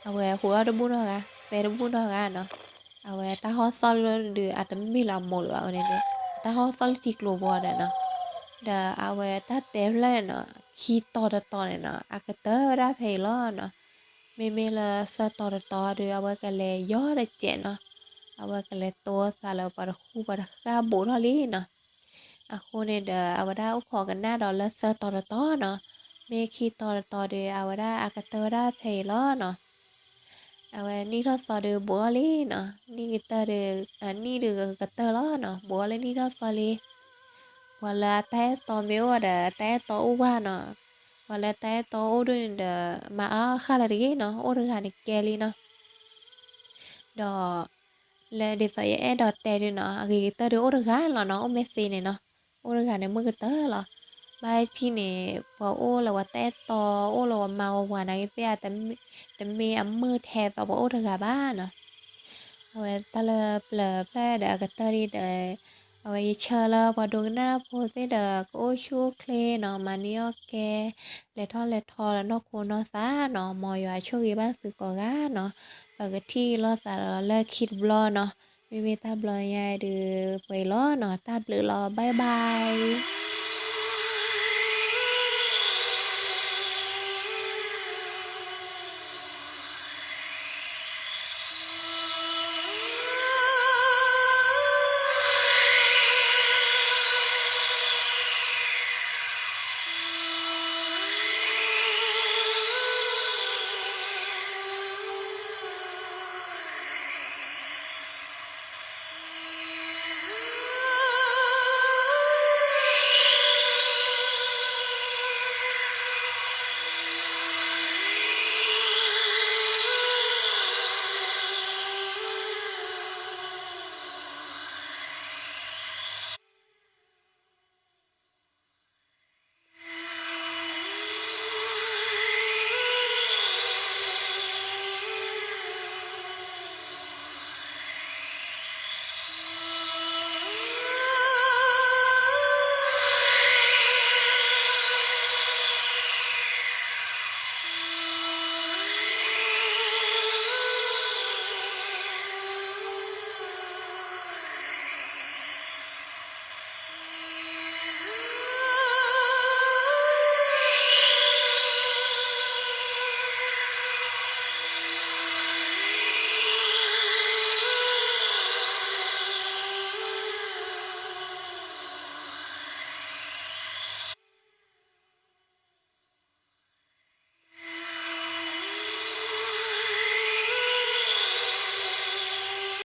အဝဲဟူးထီၣ်တဘူၣ်နီတဂၤ သဲတဘူၣ်နီတဂၤနီၤ, အဝဲတၢ်ဟီၣ်သီၣ်လၢဒုးအတမ့ၢ်လၢအမိၢ်လၢၤဘၣ်ဝဲန့ၣ်ဒီး တၢ်ဟီၣ်သီၣ်လၢထံကျိဘီဒီးနီၤ, ဒီးအဝဲတၢ်တဲဖျၢၣ်န့ၣ်နီၤ ခံတီၤတတီၤန့ၣ်နီၤ အကတၢၢ်ဝဲဒၣ်ဖဲအံၤလီၤနီၤ, မ့မ့ၢ်လၢသၢတီၤတတီၤဒီး အဝဲကလဲၤယီၤတစဲးနီၤ, အဝဲကလဲၤတိသးလၢပှၤတဃူပှၤတဃၢ်ဘူးထီၣ်လံနီၤ အဃိန့ၣ်ဒီး အဝဲဒၣ်အိၣ်ခိးကနၣ်ဒီးလၢသၢတီၤတတီၤနီၤ, မ့ၢ်ခံတီၤတတီၤဒီး အဝဲဒၣ်အကတၢၢ်ဝဲဒၣ်ဖဲအံၤလီၤနီၤ, အဝဲနံၣ်ထီၣ်သီဒီးဘူးထီၣ်လံနီၤ, နံၣ်ကတၢၢ်ဒီး နံၣ်ဒီးကတၢၢ်လီၤနီၤ, ဘူးထီၣ်လၢနံၣ်ထီၣ်သီလံ, ပှၤလၢအတၢ်အဲၣ်တီမ့ၢ်အိၣ်ဒီး တၢ်အဲၣ်တီအိၣ်ဝဲနီၤ, ပှၤလၢတၢ်အဲၣ်တီအိၣ်ဒ်န့ၣ်ဒီး မၤအါဃၢ်လၢတဂ့ၤနီၤ, အိၣ်တဂၤန့ၣ်ကဲလံနီၤ ဒီး လၢဒ်သိးယအဲၣ်ဒိးတဲဒုးနီၤ အဂ့ၤကတၢၢ်ဒုးအိၣ်တဂၤလီၤနီၤ, အိၣ်မ့ၢ်သ့န့ၣ်နီၤ, အိၣ်တဂၤန့ၣ်မုၢ်ကတၢၢ်လီၤ, ဘၣ်ထံၣ်န့ၣ် ပှၤအိၣ်လၢပှၤတၢ်အဲၣ်တီ အိၣ်လၢပှၤမၤဝဲဝၤနာ်က့သ့ၣ် တမ့ၢ်အမုၢ်ထဲသိးပှၤအိၣ်တဂၤဘၣ်နီၤ, အဝဲတၢ်လၢပျၢၤဖျၢၣ်ဒီးအကတၢၢ်လံဒီး အဝဲယဆၢလၢပှၤဒိကနၣ်ဖိသ့ၣ်ဒီး ကအိၣ်ဆူၣ်အိၣ်ချ့နီၤ, မၤန့ၢ်အီၣ်ကဲ လဲၤထီၣ်လဲၤထီလၢနီၢ်ခိနီၢ်သးနီၤ, မ်ယွၤဆိၣ်ဂ့ၤဘၣ်သုကိးဂၤနီၤ, ပကထံၣ်လိာ်သးလၢခံတဘျီနီၤ, မ့မ့ၢ်တၢ်ဘျီညါဒုးပှဲၤလီၤနီၤ, တၢ်ဘျုးလီၤ bye bye